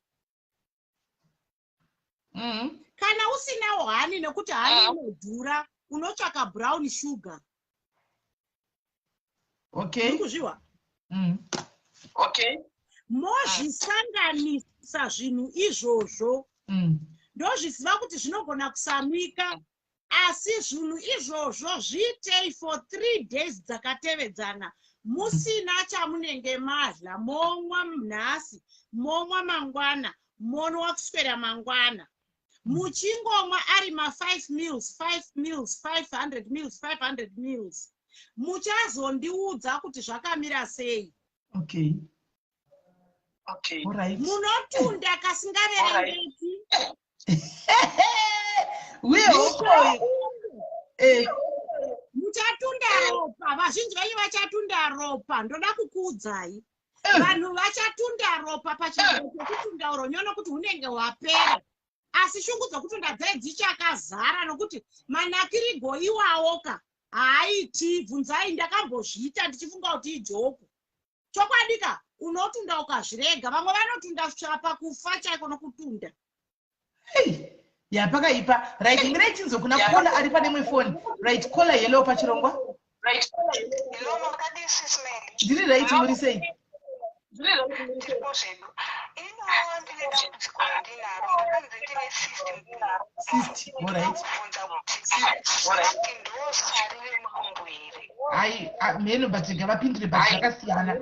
Kana usinawo honey, nekuti honey inodhura, unotsvaka brown sugar. Muri kuzviwa? Mozvisanganisa zvinhu izvozvo. Ndozviziva kuti zvinogona kusamwika. Asi zvinhu izvozvo zviitei for 3 days dzakatevedzana musina chamunenge madla. Momwa nhasi, momwa mangwana, monwa kuswera mangwana, muchingomwa ari ma5 mils, 5 mils, 500 mils, 500 mils. Muchazondiudza kuti zvakamira sei. Okay, alright. Munotunda kasingaverengeki. Uye hokoyo. Muchatunda ropa. Vazhinji venyu vachatunda ropa. Ndoda kukuudzai, vanhu vachatunda ropa pachinzvimbo chekutunda uronyo, nokuti hunenge hwapera, asi shungu dzokutunda dzai dzichakazara, nokuti manakirigo iwawo ka haaiti. Bvunzai, ndakambozviita ndichifunga kuti ijoke. Chokwadi ka, unotunda ukazvirega. Vamwe vanotunda kusvika pakufa chaiko nokutunda. Hey, ya, pakaipa. Right, mirai tinzwe kuna caller ari pane imwe foni. Right, caller, hello pachirongwa. Hello, makadii, Sis Melly? Ndiri right, muri sei? Tiripo zvedu. Ino ndine dambudziko randinaro. Ndakanzi ndine cyst. Cyst, alright. Kubvunza kuti cyst ndo sari remudumbu here? Hai, mheno, but ngavapindure. But zvakasiyana.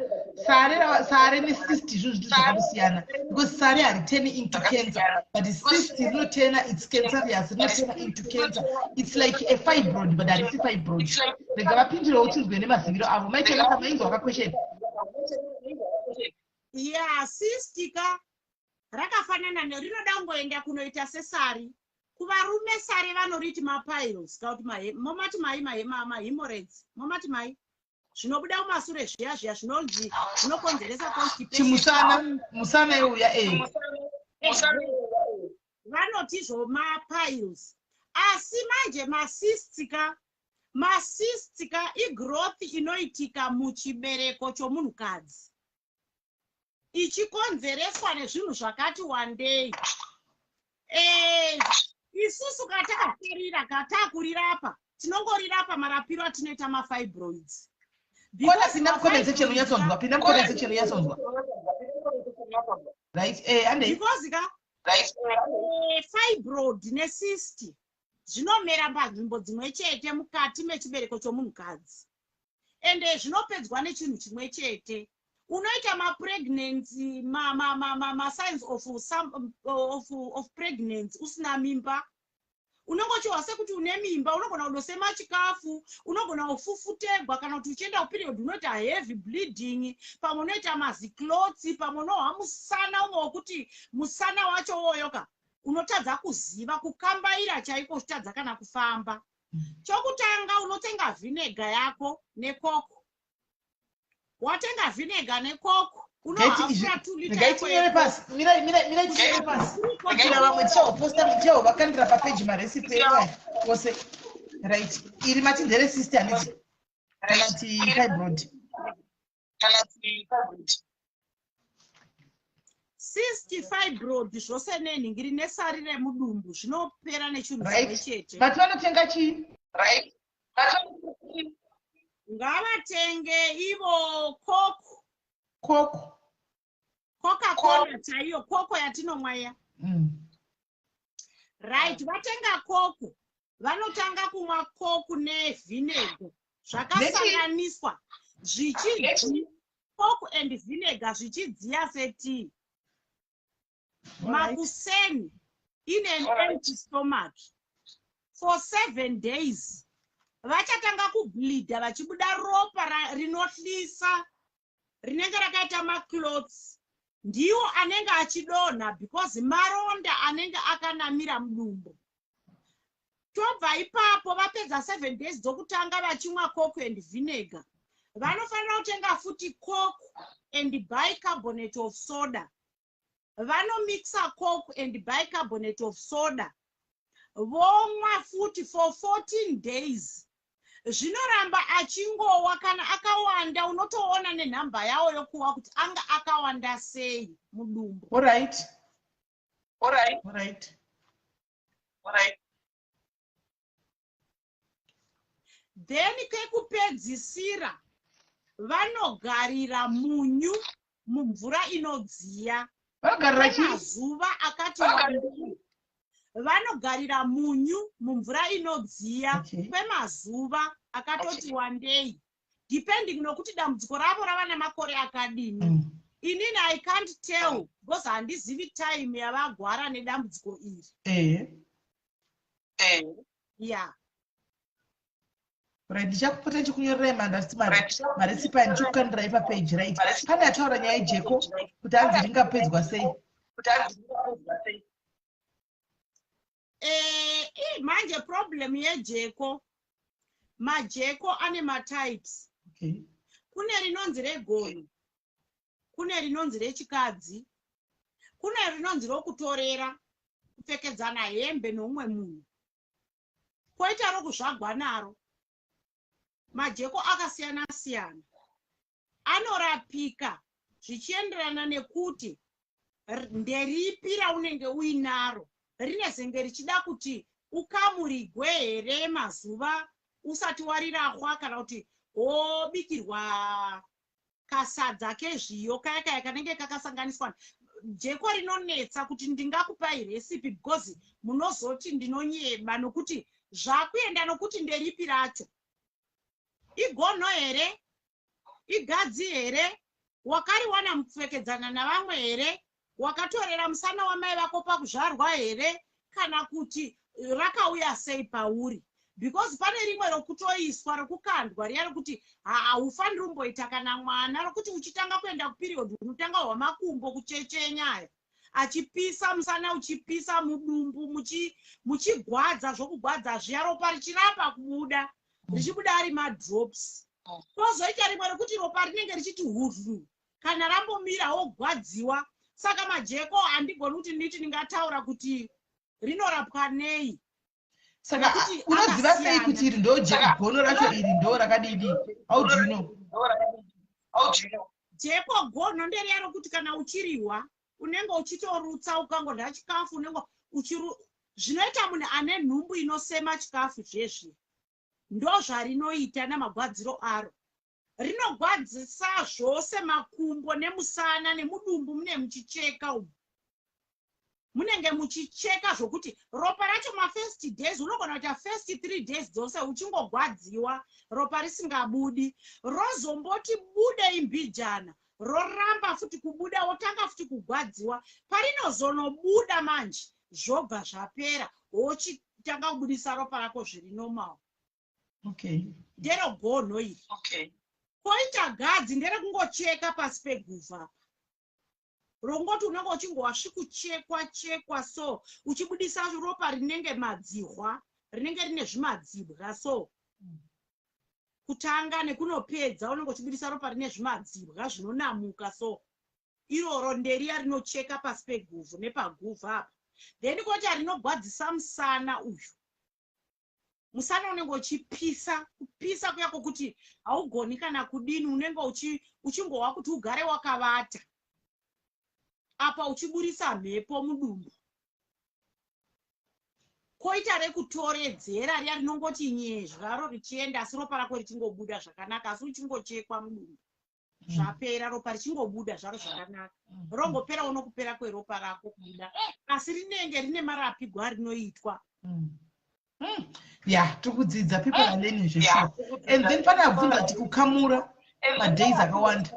Sare necyst zvinhu zviti zvakatosiyana, because sare hariturn into cancer, but cyst rinoturna, it's cancerous, rinoturn into cancer. It's like a fibroid, but harisi fibroid. Rega vapindurewo tinzwe nemaziviro avo. Maichanaka, mainzwa kaquestion? Ya, cyst ka rakafanana nerinoda kungoenda kunoita sesari. Kuvarume sare vanoriti mapiles, kana kuti momati mai mahemorrhoids, momati mai zvinobuda kumasure zviya zviya zvinonzi zvinokonzeresa constipation. Chimusana, musana iuya e. Vanotizvo mapiles, asi manje macysts ka, macysts ka igrowth inoitika muchibereko chomunhukadzi, ichikonzereswa nezvinhu zvakati wandei. Isusu kana takatarira, kana taakurirapa, tinongorirapa marapiro atinoita mafibroids. Kona, pinda mucomment section unyatsonzwa. Pinda mucomment section unyatsonzwa. Right, andei. Because ka fibroid necyst zvinomera panzvimbo dzimwe chete mukati mechibereko chomunhukadzi, ende zvinopedzwa nechinhu chimwe chete. Unoita mapregnancy, masigns of pregnancy usina mimba. Unenge uchihwa sekuti une mimba. Unogona kudosema chikafu, unogona kufufutegwa, kana kuti uchienda kuperiod unoita heavy bleeding, pamwe unoita maziclots, pamwe unohwa musana umwe wekuti musana wacho woyoka unotadza kuziva kukambaira chaiko, uchitadza kana kufamba. Chokutanga, unotenga vinegar yako neCoke. Watenga vinegar neCoke, unohafura 2 litre. Regai tinyore pasi. Mirai, mirai, mirai, tinyore pasi kuitira vamwe tichahoposta, tichahovakandira papeji marecipe edu aya ose. Right, iri mati nderecyst, handiti, kana ti fibroid? Cyst, fibroid, zvose nenhingiri nesari remudumbu zvinopera nechinhu chimwe chete. But vanotenga chii? Ngavatenge ivo Coke. Coke. Coca Cola chaiyo, Coke yatinomwa iya. Right, vatenga Coke, vanotanga kumwa Coke nevinegar zvakasanganiswa, zvichi Coke and vinegar zvichidziya setii makuseni in an empty stomach for 7 days. Vachatanga kubleeda, vachibuda ropa rinohlisa rinenge rakaita maclots. Ndiwo anenge achidonha because maronda anenge akanamira mudumbu. Tobva ipapo, vapedza 7 days dzokutanga vachimwa Coke and vinegar, vanofanira kutenga futi Coke and bicarbonate of soda. Vanomixa Coke and bicarbonate of soda, vomwa futi for 14 days. Zvinoramba achingowa. Kana akawanda, unotoona nenhamba yawo yokuwa kuti anga akawanda sei mudumbu. Alright. Then kekupedzisira, vanogarira munyu mumvura inodziya Vanogarira chii? kwemazuva akati wandei. Vanogarira munyu mumvura inodziya kwemazuva akatoti wandei, depending nokuti dambudziko ravo rava nemakore akadini. Inini I can't tell because handizivi time yavagwara nedambudziko iri. Ya. Right, ndichakupota ndichikunyorerai mandasi marecipe aya, ndichikukandirai papage. Right, pane ataura nyaya yejeko kuti hanzi ringapedzwa sei? Manje problem yejeko, majeko ane matypes. Kune rinonzi regono, kune rinonzi rechikadzi, kune rinonzi rokutorera, kupfekedzana hembe noumwe munhu, kwoita rokuzvagwa naro. Majeko akasiyana siyana, anorapika zvichienderana nekuti nderipi raunenge uinaro. Rinezenge richida kuti ukamurigwe here mazuva usati warirahwa, kana kuti wobikirwa kasadza kezviyo kaya kaya kanenge kakasanganiswa. Jeko rinonetsa kuti ndingakupai recipe, because munozoti ndinonyeba, nokuti zvakuenda nokuti nderipi racho, igono here, igadzi here, wakariwana mupfekedzana navamwe here, wakatorera musana wamai vako pakuzvarwa here, kana kuti rakauya sei pauri. Because pane rimwe rokutoiswa, rokukandwa riya, rokuti haufaniri kumboita kana mwana, rokuti uchitanga kuenda kuperiod unotanga hwamakumbo kuchechenya aya achipisa, musana uchipisa, mudumbu muchigwadza zvokugwadza zviya, ropa richiramba kubuda, richibuda ari madrops. Kwozoita rimwe rekuti ropa rinenge richiti hurru kana rambomira, wogwadziwa. Saka majeko handigoni kuti nditi ndingataura kuti rinorapwa nei. Saka Nekuti unoziva sei akasiyana. kuti iri ndo gono racho, iri ndo rakadidi? How do you know? Jeko gono nderiya rokuti kana uchirihwa unenge uchitorutsa, ukangodya chikafu unenge uchiru, zvinoita munhu ane nhumbu inosema chikafu zvezvi, ndo zvarinoita namagwadziro aro. Rinogwadzisa zvose, makumbo nemusana nemudumbu, mune muchicheka umu, munenge muchicheka zvokuti ropa racho mafirst days unogona kuita first 3 days dzose uchingogwadziwa, ropa risingabudi, rozomboti bude imbijana, roramba futi kubuda, wotanga futi kugwadziwa. Parinozonobuda manje zvobva zvapera, wochitanga kubudisa ropa rako zviri normal. Nderogonho iri. Koita gadzi, nderekungocheka pasi peguvha apa, rongoti unenge uchingowasvikuchekwa chekwa so, uchibudisa ropa rinenge madzihwa, rinenge rine zvimadzibwa so. Kutanga nekunopedza unenge uchibudisa ropa rine zvimadzibwa zvinonamuka so. Iroro nderiya rinocheka pasi peguvhu nepaguvhu apa. Then koita rinogwadzisa musana uyu. Musana unenge uchipisa, kupisa kuya kwokuti haugoni kana kudini, unenge uchingohwa kuti ugare wakavata apa uchiburisa mhepo mudumbu. Koita rekutoredzera riya rinongoti nyezvaro richienda, asi ropa rako richingobuda zvakanaka, asi uchingochekwa mudumbu. Zvapera, ropa richingobuda zvaro zvakanaka, rongoperawo nokupera kweropa rako kubuda, asi rinenge rine marapigwo arinoitwa. Ya, tiri kudzidza. People are learning zvesure. And then pane abvunza kuti kukamura madays akawanda.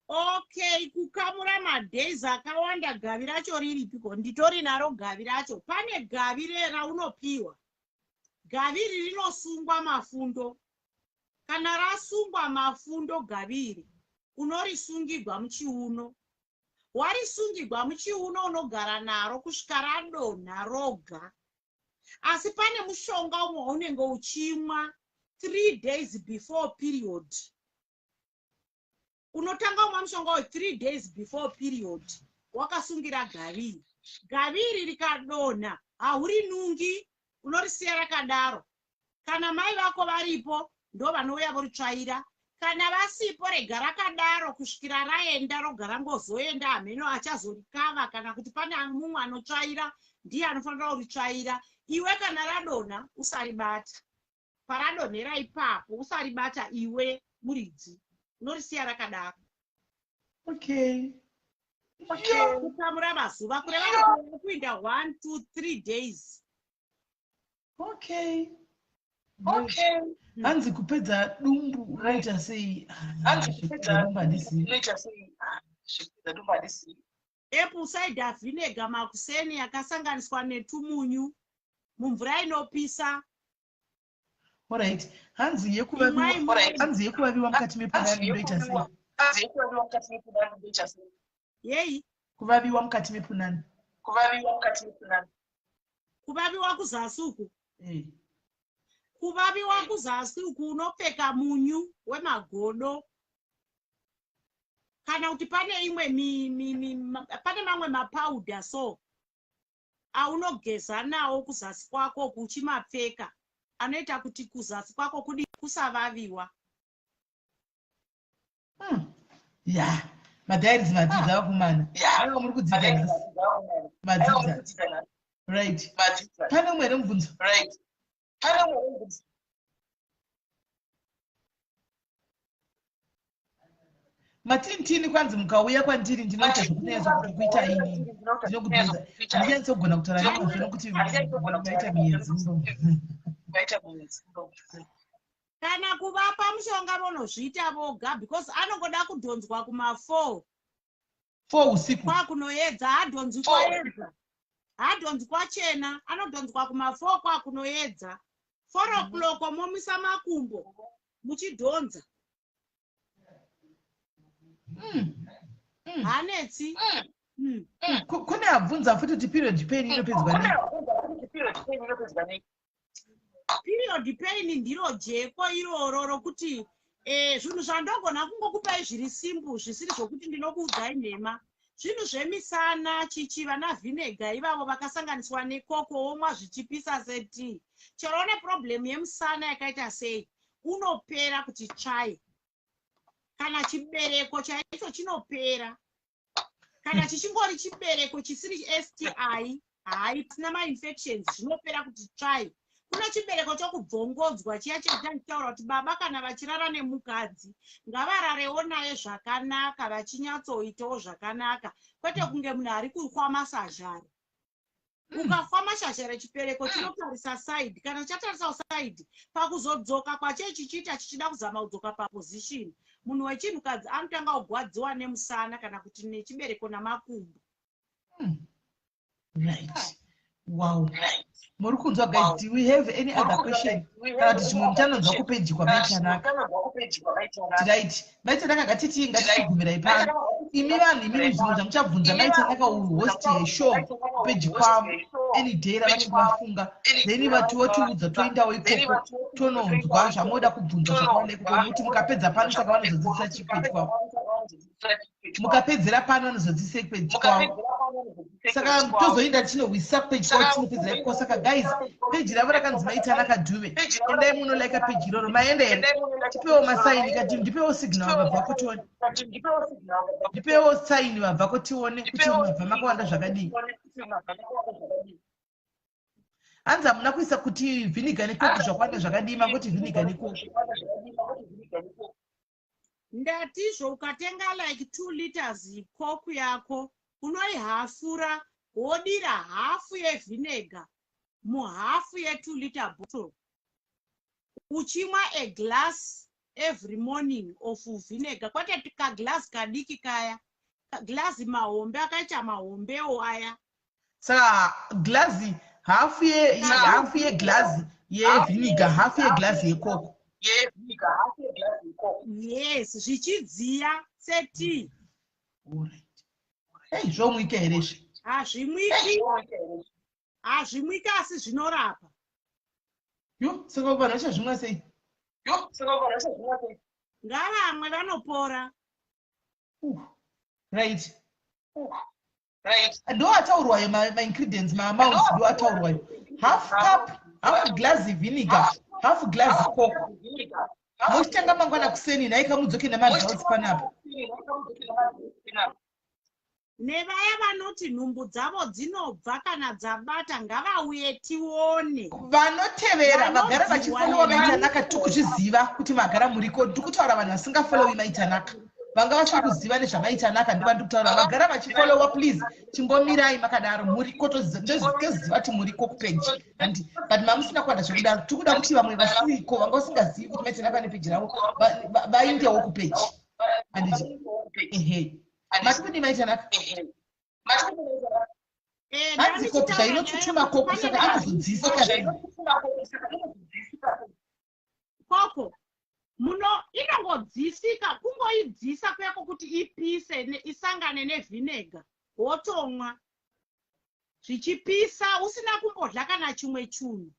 Okay, kukamura madays akawanda, gavi racho riripiko? Nditori naro gavi racho. Pane gavi raunopiwa. Gavi iri rinosungwa mafundo. Kana rasungwa mafundo gavi iri, unorisungigwa muchiuno. Warisungigwa muchiuno, unogara naro kusvika radonha roga. Asi pane mushonga umwe waunenge uchimwa 3 days before period. Unotanga kumwa mushonga uyu 3 days before period wakasungira gavi iri. Gavi iri rikadonha haurinungi, unorisiya rakadaro. Kana mai vako varipo ndo vanouya voritsvaira, kana vasipo rega rakadaro kusvikira raenda roga, rangozoenda hameno achazorikava, kana kuti pane mumwe anotsvaira ndiye anofanira kuritsvaira. Iwe kana radonha usaribata. Paradonhera ipapo usaribata iwe muridzi, unorisiya rakadaro. Okay. Kukamura mazuva kureva kuti kuinda 1 2 3 days. Okay. Okay. Hanzi kupedza dumbu unoita sei? Hanzi kupedza dumbu handizivi. Unoita sei? Zvekupedza dumbu handizivi. Apple cider vinegar makuseni yakasanganiswa netumunyu mumvura inopisa. Alright. Hanzi yekuvaviwa hanzi yekuvaviwa mukati mepunani ndoita sei? Hanzi yekuvaviwa mukati mepunani ndoita sei? Yei? Kuvaviwa mukati mepunani. Kuvaviwa mukati mepunani. Kuvaviwa kuzasi uku. Eh. Kuvaviwa kuzasi uku unopfeka munyu wemagodo. Kana kuti pane imwe mi, mi, mi, ma, pane mamwe mapauda so aunogeza nawo kuzasi kwako uku uchimapfeka anoita kuti kuzasi kwako kudi kusavaviwa. Ya, madiaries madzidza vakomana. Aiwa muri kudzidza nhasi. Madzidza. Right. Pane umwe here mubvunzo? Right. Pane umwe here mubvunzo? Matintini kwanzi mukauya kwandiri ndinoita zvokunetsa kuti kuita ini ndinokudhonza handinyatso kugona kutaura nemazvo nokuti maita miedzi. Kana kuvapa mushonga vonozviita voga because anongoda kudhonzwa kuma4 4 usiku kwakunoedza hadhonzwi kwaedza hadhonzwi kwachena anodhonzwa kuma4 kwakunoedza 4 o'clock momisa makumbo muchidhonza. Hanetsi. Kune abvunza futi kuti period pain inopedzwa nei? Period pain ndiro jeko iroro rokuti zvinhu zvandogona kungokupai zviri simple zvisiri zvokuti ndinokuudzai nhema. Zvinhu zvemisana chichi vana vinegar ivavo vakasanganiswa nekoko womwa zvichipisa setii. Chero une problem yemusana yakaita sei unopera kuti tsvai. Kana chibereko chaicho chinopera. Kana chichingori chibereko chisiri STI, hai pasina mainfections zvinopera kuti tsvai. Kune chibereko chokubvongodzwa chiya chenditaura kuti baba kana vachirara nemukadzi ngavararewo naye zvakanaka vachinyatsoitawo zvakanaka kwete kunge munhu ari kurwa masazhara. Ukafa mashazhara chibereko chinotarisa side kana chatarisa side pakuzodzoka kwache chichiita chichida kuzama kudzoka paposition munhu wechinhukadzi anotanga kugwadziwa nemusana kana kuti nechibereko namakumbo. Right. Wow. Muri kunzwa guys, do we have any other question? Kana kuti zvimwe muchanonzwa kupeji kwaMaitanaka. Right. Maitanaka ngatiti ngatichigumirai pano. Imi vanhu imimi zvimwe zvamuchabvunza Maitanaka will host a show kupeji kwavo any day ravanenge vafunga. Then vatiwotiudza toendawo ikoko tononzwa zvamoda kubvunza zvakawanda ikoko nokuti mukapedza pano saka vanozodzidzisa chipeji kwavo. Mukapedzera pano vanozodzidzisa peji kwavo. Saka tozoenda tichinohwisisa peji kwavo tinopedzera ikoko. Saka guys, peji ravo rakanzi Maitanaka Dhuve. Endai munolaika peji iroro. Maenda here? Tipewo masaini kati ndipewo signal vabvako tione. Ndipewo saini vabvako tione kuti mabva makawanda zvakadii. Hanzi hamuna kuisa kuti vinegar necoke zvakwanda zvakadii mangoti vinegar necoke. Ndatizvo ukatenga like 2 liters coke yako unoihafura wodira hafu yevinegar muhafu ye2 liter bottle uchimwa a glass every morning of vinegar kwete kaglass kadiki kaya glass mahombe akaita mahombewo aya. Saka glazi hafu ye hafu yeglazi yevinegar hafu yeglazi yekoko. Yes, zvichidziya setii. Alright. Hey, zvomwika here izvi? Hazvimwiki. Hazvimwiki asi zvinorapa. Yo, saka vanhu vachazvimwa sei? Yo, saka vanhu vachazvimwa sei? Ngavamwe vanopora. Right. Right. Ndo ataurwayo ma-ingredients, ma-amounts ndo ataurwayo. Half cup, half glass vinegar, half glass coke. Mochitanga mangwana kuseni nhai kamudzoke nemadrugs panapa. Nevaya vanoti nhumbu dzavo dzinobva kana dzabata ngavauye tione. Vanotevera vagara vachifolowa Maitanaka tikuzviziva kuti magara muriko. Tiri kutaura vanhu vasingafolowi Maitanaka. Vanga vasiri kuziva nezvaMaitanaka, ndiva ndiri kutaura. Vagara vachifollowa, please chimbomirai makadaro. Muriko, toziva kuti muriko kupeji, handi? But mamusina kuwanda zvekudaro. Tiri kuda kuti vamwe vasiriko, vanga vasingazivi kuti Maitanaka nepeji ravo, vaindewo kupeji, handiti? Ehe, mati kudii, Maitanaka? Hanzi koku ndanditaura nyaya zvainotutuma yekuti koko pane saka inozodzisika sei? Koko muno inongodzisika, kungoidzisa kuya kwokuti ipise isangane nevhinega, wotomwa zvichipisa usina kumbodya kana chimwe chunhu.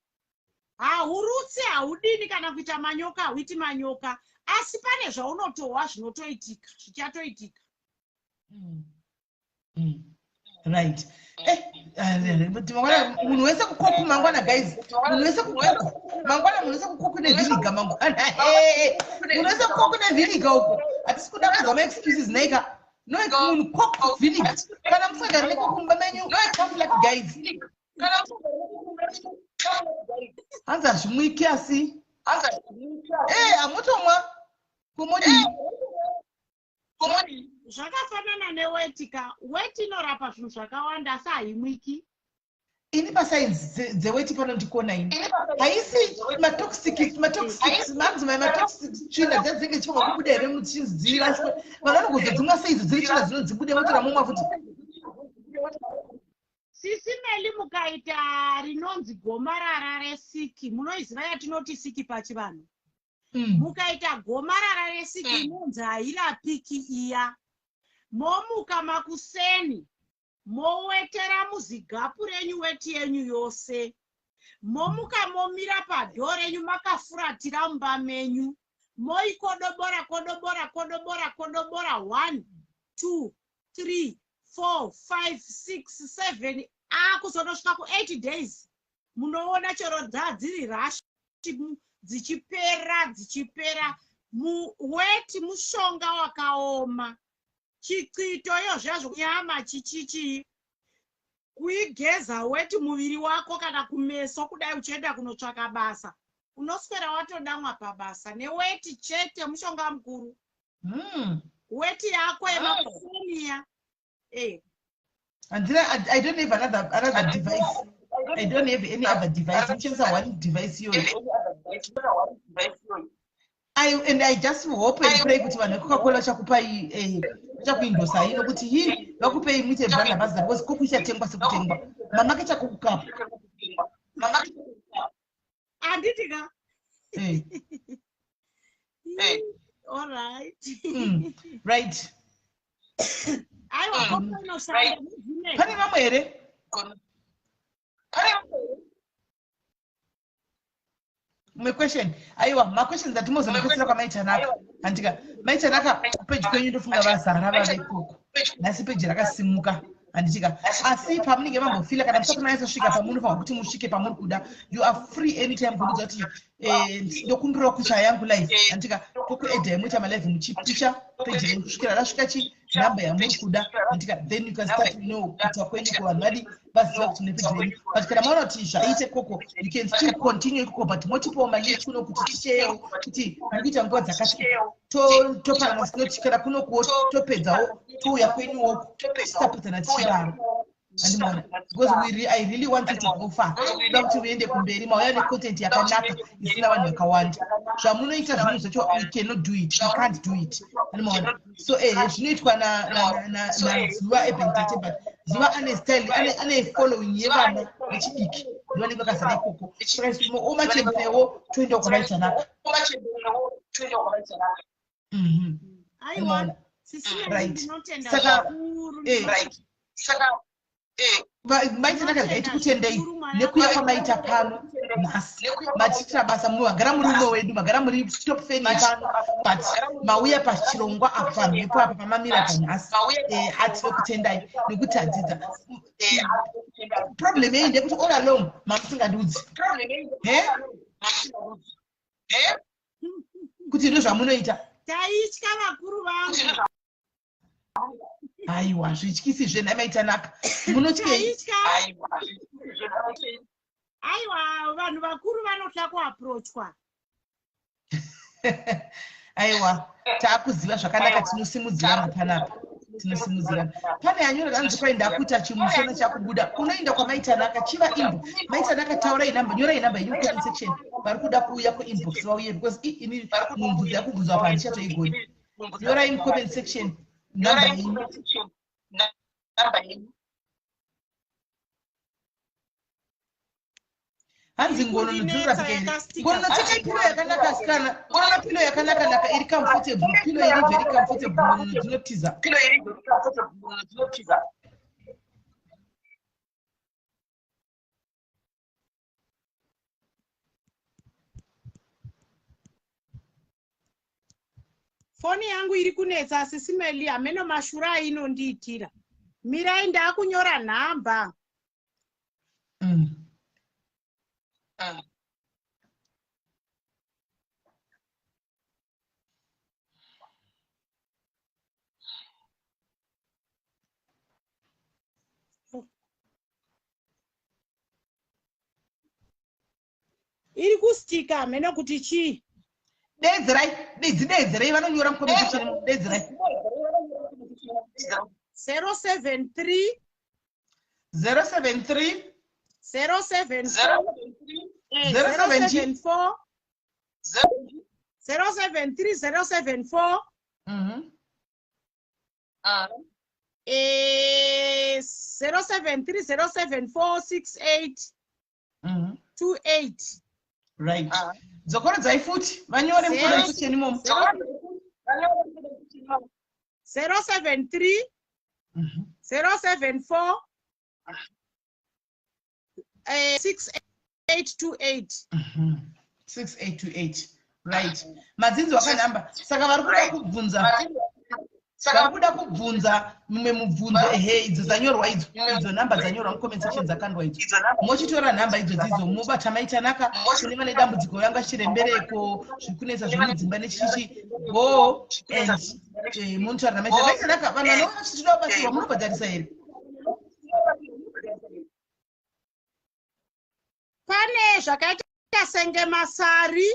Haurutsi, haudini kana kuita manyoka, hauiti manyoka, asi pane zvaunotohwa zvinotoitika, zvichatoitika. Right. But mangwana munhu wese kukoku mangwana, guys, munhu wese kukoku mangwana, munhu wese kukoku nevhiniga mangwana. Munhu wese kukoku nevhiniga uko. Hatisi kuda kunzwa maexcuses naika. No, munhu koku vhiniga. Kana musagari nekoku mumba menyu, tough luck, guys. Hanzi hazvimwiki, asi hamutomwa komodii? Zvakafanana neweti ka. Weti inorapa zvinhu zvakawanda, asi haimwiki. Ini pasainzi dzeweti pano ndikona ini haisi matoxic, matoxic manzi mai matoxic tsvina dzadzinenge dzichifanwa kubuda here muchinzi dziraswe? Vanhu vanogozodzimwa sei idzo dziri tsvina dzinodzibude motora momwa futi? Sisi Meli, mukaita rinonzi gomarara resiki, munoiziva yatinoti siki pachivanhu? Mukaita gomarara resiki inonzi hairapiki iya, momuka makuseni, mowetera muzigapu renyu weti yenyu yose, momuka momira padhoo renyu makafuratira mumba menyu, moikodobora, kodobora, kodobora, kodobora, 1, 2, 3, 4, 5, 6, 7, akuzondosvika ku8 days, munoona chero dzaa dziri rash dzichipera, dzichipera. Weti mushonga wakaoma. Chicito iyo zvazvo nyama chichichii kuigeza weti muviri wako kana kumeso kudai uchienda kunotsvaka basa, unoswera watodamwa pabasa neweti chete. Mushonga mukuru. Weti yako yemakuseniya. Andina, I don't have another device. I don't have any other device. Ndichandisa one device iyoyo. And I just hope and pray kuti vanhu veCoca-Cola vachakupai, vachakuindosai, nokuti hi vakupei muite brand ambassador, because Coke ichatengwa sekutengwa mamake chakokukapu. Handiti ka? Eh. Alright. Right. Aiwa, koko inoshanda nevhinegar. Pane vamwe here? Mumwe question? Aiwa, maquestions atimozonopedzera kwaMaitanaka, handika? Maitanaka, kupeji kwenyu ndofunga vazara vave ikoko nhasi. Peji rakasimuka, handitika? Asi pamunenge mambofila kana musati manyatsosvika pamunofanira kuti musvike pamuri kuda, you are free anytime kuudza kuti ndokumbirawo kuita yangu live, handitika? Tokuedhai muita malive muchipisha peji renyu kusvikira rasvika chi namba yamuri kuda, handitika? Then you can start kuita kwenyu kuvanhu vadi vaziva kuti mune peji renyu. But kana maona kuti zvaite koko, you can still continue ikoko, but motipawo malink kuno kuti tisheyewo kuti muri kuita nguva dzakati. Topanana sinoti kana kunokuwo topedzawo, touya kwenyuwo, tisapedzana tichidaro, andimona? Because I really want you to go far. Kuda kuti uende kumberi. Mauya necontent yakanaka isina vanhu vakawanda. Zvamunoita zvinhu zvacho, we cannot do it, we can't do it, andimona? So zvinoitwa naZuva Ebentete, but Zuva ane style, ane following yevana vechidiki, ndovanenge vakazara ikoko. Saka omachemberewo toendawo kwaMaitanaka. Aiwa. Unoona? Sisi Meli, ndinotenda Saka, zvikuru. Maitanaka, regai tikutendei Zvikuru, Mwari nekuya kwamaita pano nhasi. Matiitira basa. Magara muri umwe wedu, magara muri top fan yepano, but mauya pachirongwa apa, pamhepo apa, pamamira panhasi. Atine kutendai nekuti adzidza. Problem yenyu ndeyekuti all along mamusingandiudzi he kuti ndo zvamunoita. Taitya vakuru vangu. Aiwa, zvityisi zvenhai, Maitanaka, munotyei? Taitya. Aiwa, vanhu vakuru vanotya kuaproachwa. Aiwa, taakuziva zvakanaka, tinosimudzirana panapa, tinosimudzirana. Pane anyora anzi kwai ndakuita chimusana chakubuda. Unoenda kwaMaitanaka, chiva inbox Maitanaka, taurai namba, nyorai namba yenyu comment section. Vari kuda kuuya kuinbox vauye, because ini mubvunzo yakubvunzwa apa handichatoigoni. Nyorai mucomment section namba yenyu. Hanzi ngonono dzinorapika here? Ngonono, tsekai pilo yakanaka, asikana. Pilo yakanaka naka, iri comfortable, pilo iri very comfortable, ngonono dzinotiza. Foni yangu iri kunetsa, asisimeli hameno mashura ainondiitira. Mirai, ndaakunyora nhamba. Iri kustika, hameno kuti chii. Deedzerai, dzideedzerei, vanonyora mucomment section, deedzerai. 073. 073. 074. 070. 074, 073, 074. 073 074 68 28. Right, dzokorodzai futi, vanyore mucomment section imomo. 073 074 6828. 6828, right. Madzinzi wakanhamba. Saka vari kuda kubvunza, vari kuda kubvunza mumwe mubvunzo, ehe, idzo dzanyorwa idzo, idzo nhamba dzanyorwa mucomment section, dzakandwa idzo. Mochitora nhamba idzo dzidzo, mobata Maitanaka. Kune vane dambudziko ranga chirembereko, zviri kunetsa zvemudzimba nechichichi, go and munotaura naMaita Maitanaka. Vanhu vanouya vachiti toda kubatsirwa, munobhadharisa here? Pane zvakaita senge masari,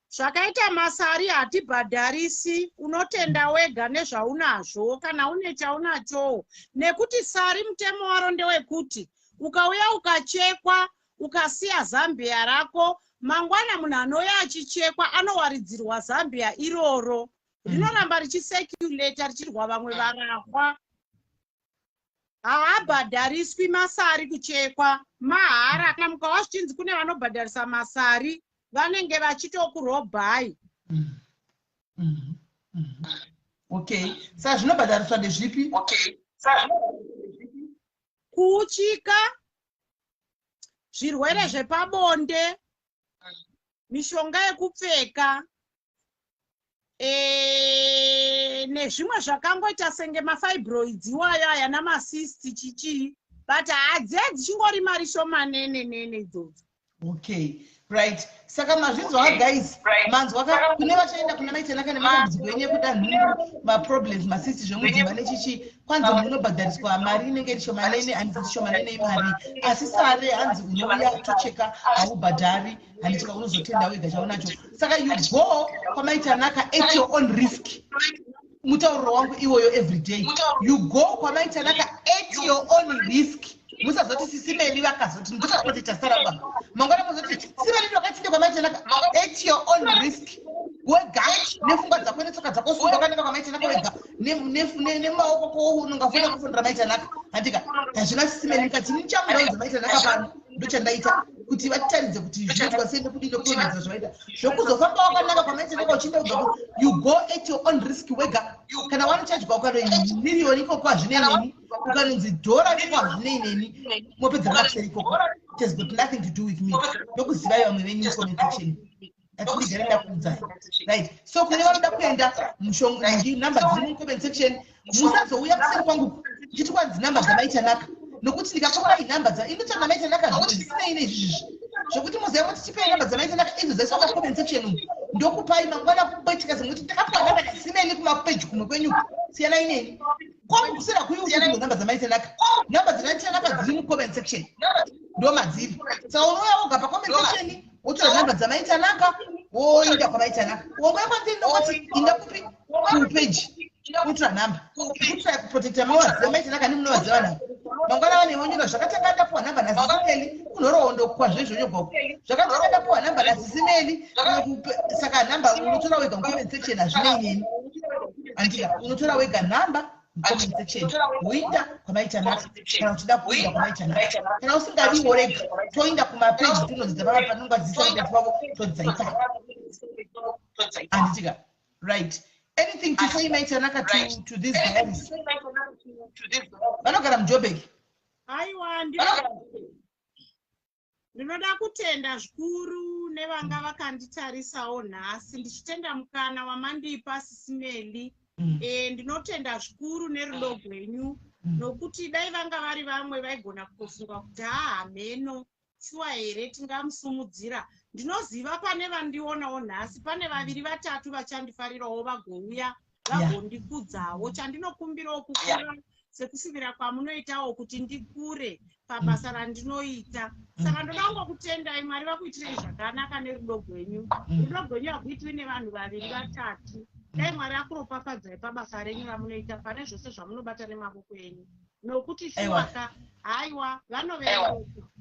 zvakaita masari hatibhadharisi. Unotenda wega nezvaunazvo kana une chaunachowo, nekuti sari mutemo waro ndewekuti ukauya ukachekwa ukasiya zambia rako, mangwana munhu anouya achichekwa anowaridzirwa zambia iroro, rinoramba richicirculata richirwa vamwe varahwa. Haabhadhariswi masari, kuchekwa mahara. Kana mukava zvichinzi kune vanobhadharisa masari, vanenge vachitokurobhai. Okay, saka zvinobhadhariswa ndezvipi? Kuuchika, zvirwere zvepabonde, mishonga yekupfeka, nezvimwe zvakangoita senge mafibroids iwayo aya namacysts, chichii, but hadziye dzichingori mari shomanene nene idzodzo. Okay, right. Saka mazvinzwa ka, guys? Manzwa ka? Kune vachaenda kuna Maitanaka nematambudziko enyu ekuda nhumbu, maproblems, macysts, zvemudzimba nechichi, kwanzi munobhadhariswa mari inenge iri shomanene. Handiti shomanene imari, asi sare hanzi unouya tocheka, haubhadhari, handitika? Unozotenda wega chaunacho. Saka you go kwaMaitanaka at your own risk. Mutauriro wangu iwoyo every day, you go kwaMaitanaka at your own risk. Musazoti sisimeli vakazoti ndikaprotecta saramba mangwana, muzoti simeli ndakatinde kwaMaitanaka. At your own risk, wega nepfungwa dzako netsoka dzako, sunga wakanaka kwaMaitanaka wega nemaoko ko unongafona kufonera Maitanaka, handika? Hazvina sisimeli mukati nichamuraudza Maitanaka pano, ndochandaita kuti vatitaridze kuti zvinoitwa sei nekudii nekurondedzera zvavaita. Zvokuzofamba wakanaka kwaMaitanaka uchienda kubva, you go at your own risk wega. Kana wanochajwa ukanoi miriyoni ikoko, hazvinei neni. Ukanonzi dhora ikoko, hazvinei neni. Mopedzera kuseri ikoko, it has got nothing to do with me. Ndokuzivai vamwe venyu mucomment section, atindigare ndakuudzai. Right, so kune vanoda kuenda, namba dziri mucomment section. Musazouya kuseri kwangu chiti kwanzi namba dzamaitanaka, nokuti ndikakupai nhamba dza inotaura naMaitanaka zvimwe zvisinei neizvizvi zvokuti muziva kuti tipei namba dzamaitanaka idzo dzaiswa pacomment section umu, ndokupai mangwana kuitika zimwe kuti ndakapiwa namba nasimeni kumapeji kumwe kwenyu. Siyanai neni, kwangu kusera kuiuti namba dzamaitanaka, namba dzamaitanaka dziri mucomment section, ndo madziri. Saka unouya woga pacomment section, wotora namba dzamaitanaka. Woinda kwamaitanaka, wongoya kwandiri, ndongoti inda kupi, kupeji, kutora nhamba, kutry kuprotecta. Mawaziva maitanaka, ni munovaziva vanhu mangwana vane vonyora zvakatanga ndapuwa nhamba naSisimeli. Kunhoroondo kwazvezvonyogwako zvakatanga ndapuwa nhamba naSisimeli. Saka nhamba unotora wega mucomment section, hazvinei neni, andika. Unotora wega nhamba mucomment section, woinda kwamaitanaka kana uchida kuinda kwamaitanaka. Kana usingadi, worega. Toinda kumapeji, tinodzidza pava panongadzidzisa vabereki vavo, todzidza ipapo, handitika? Right, anything to say, Maitanaka, to these guys vanogara muJobek? Aiwa, ndinoda kutenda zvikuru nevanga vakanditarisawo nhasi, ndichitenda mukana wamandipa, Sisimeli. Ndinotenda zvikuru nerudo rwenyu, nokuti dai vanga vari vamwe vaigona kutofunga kuti haa, mheno, shuwa here tingamusumudzira? Ndinoziva pane vandionawo nhasi, pane vaviri vatatu vachandifarirawo, vagouya vagondikudzawo. Chandinokumbirawo kukura sekushuvira kwamunoitawo kuti ndikure pabasa randinoita. Saka ndoda kungokutendai. Mwari vakuitirei zvakanaka nerudo rwenyu. Rudo rwenyu hakuitwi nevanhu vaviri vatatu. Dai Mwari akuropafadzai pabasa renyu ramunoita, pane zvose zvamunobata nemavoko enyu, nokuti shuwaka, haiwa, vanoverengeka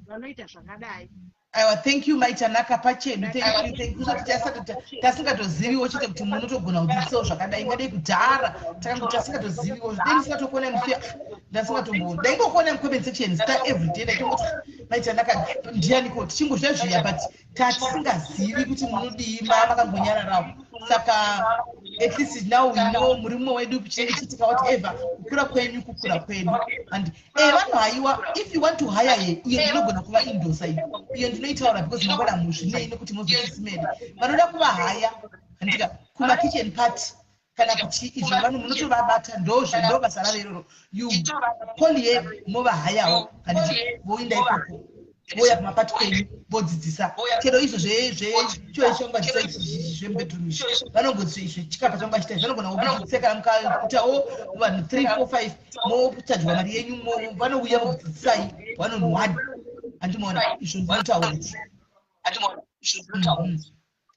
vanoita zvakadai. Aiwa, thank you, Maitanaka, pachedu. Thank you, thank you. Usati tasingatoziviwo chete kuti munotogona kudzidzisawo zvakadai. Ingadei kudhara takangoti tasingatoziviwo, dei ndisingatokuona musi, ndasingatombo ndaingokuona mucomment section zita everyday, ndaitongoti Maitanaka ndianiko, tichingozviya zviya, but tatisingazivi kuti munodii, makangonyararawo. Saka at least now we know muri mumwe wedu. Chinenge chiitika, whatever, kukura kwenyu kukura kwedu. And vanhu, haiwa, if you want to hire ye, iyo ndinogona kuva endorsa iyo, iyo ndinoitaura because mangwana muzvinei nekuti mozotisimedi vanoda kuvahaya, handika, kumakitchen party kana kuti izvo vanhu munotovabata, ndozvo ndo basa ravo iroro. You call ye, movahayawo, handiti? Voinda ikoko, voya kumapati kwenyu, vodzidzisa chero izvo zvechochangwadzisa zvemubedroom izvi, vanongoti zvechikapa changu vachita, vanogona kukudzidzisa. Kana mukaitawo vanhu 3, 4, 5, mochajwa mari yenyu, vanouya vokudzidzisai one on one, handimaona? Izvo ndinotaura izvo.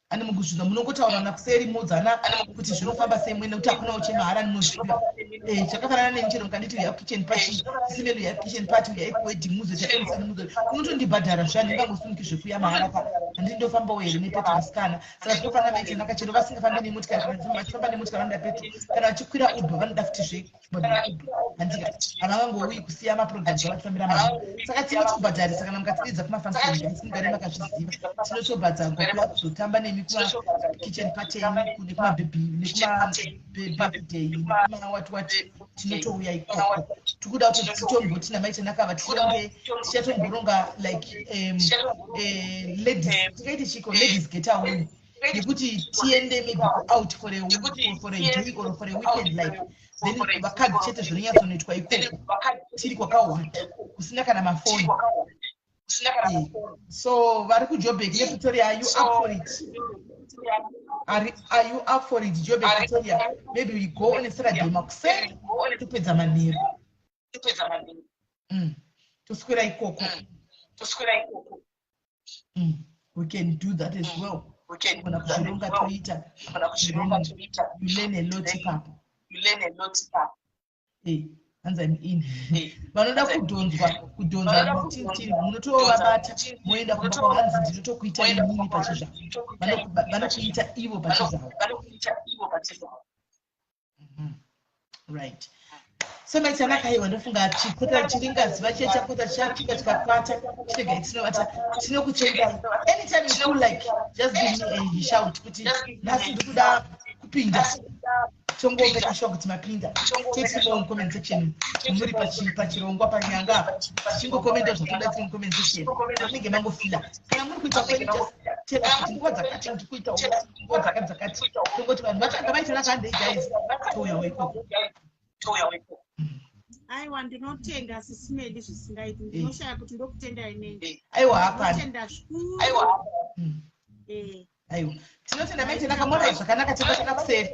Ani mukuzvina munongotaurana kuseri, modzana kuti zvinofamba sei mwene, nekuti hakunawo chemahara, ninoziva. Chakafanana neni, chero mukanditi uya kitchen party, Simeli, uya kitchen party, uya ekuwedding, muzoita MC, muzo unotondibhadhara zva, ndingangosuniki zvekuya mahara pa handii? Ndofambawo here nepetro, sikana? Saka zvinofanana, Maitanaka, chero vasingafambi nemotikari, kana vachifamba nemotikari vanoda petro, kana vachikwira Uber vanoda futizve kubhadhara Uber, handika? Havangangouyi kusiya maprograms avachifambira mahara. Saka tinotobhadharisa kana mukatididza kumafunction guys, mugare makazviziva, tinotobhadharwa kuya kuzotamba nemi kuma-kitchen party enyu, nekumabhebhi, nekumabirthday, nekumawhat what, tinotouya ikoko. Tikuda kuti titomboti naMaitanaka vatironge, tichatomboronga like ladies, tikaite chiko, ladies get away, nekuti tiende maybe out for a day or for a weekend, like then vakadzi chete, zvinonyatsonoitwa ikoko tiri kwakawanda kusina kana mafoni. So vari kuJobek nePretoria, are you up for it? Are you up for it, Jobek, Pretoria? Maybe we go on a Saturday makuseni, topedza manheru, toswera ikoko. We can do that as well. Kugona kuzvironga toita. You learn a lot ipapo. Hanzi I'm in. Vanoda kudhonzwa, kudhonza matintini, munotovabata moenda kumba kwavo. Hanzi ndinotokuita inini pachizvavo, vanokuita ivo pachizvavo. Right, so Maitanaka, aiwa, ndofunga chikota chiringazuva chiya chakota chichapika chikakwata, chirega tinovata. Tinokutendai. Anytime you feel like, just give me a shout kuti nhasi ndikuda kupinda, tongomeka sure kuti mapinda. Tetiripo mucomment section, muri pachirongwa panyanga apa, tichingokomenda zvatoda tiri mucomment section. Munenge mangofila kana muri kuita kwenyu, just tell us kuti nguva dzakati ndiri kuita, nguva dzakati dzakati, tongoti vanhu vachanga vaitana kandei guys, touyawo ikoko. Aiwa, ndinotenda, Sisimeli, zvisingaiti. Ndinoshaya kuti ndokutendai nei. Aiwa, hapana. Ndinotenda zvikuru. Aiwa, tinotenda, Maitanaka, mora zvakanaka, tobatana kuseri.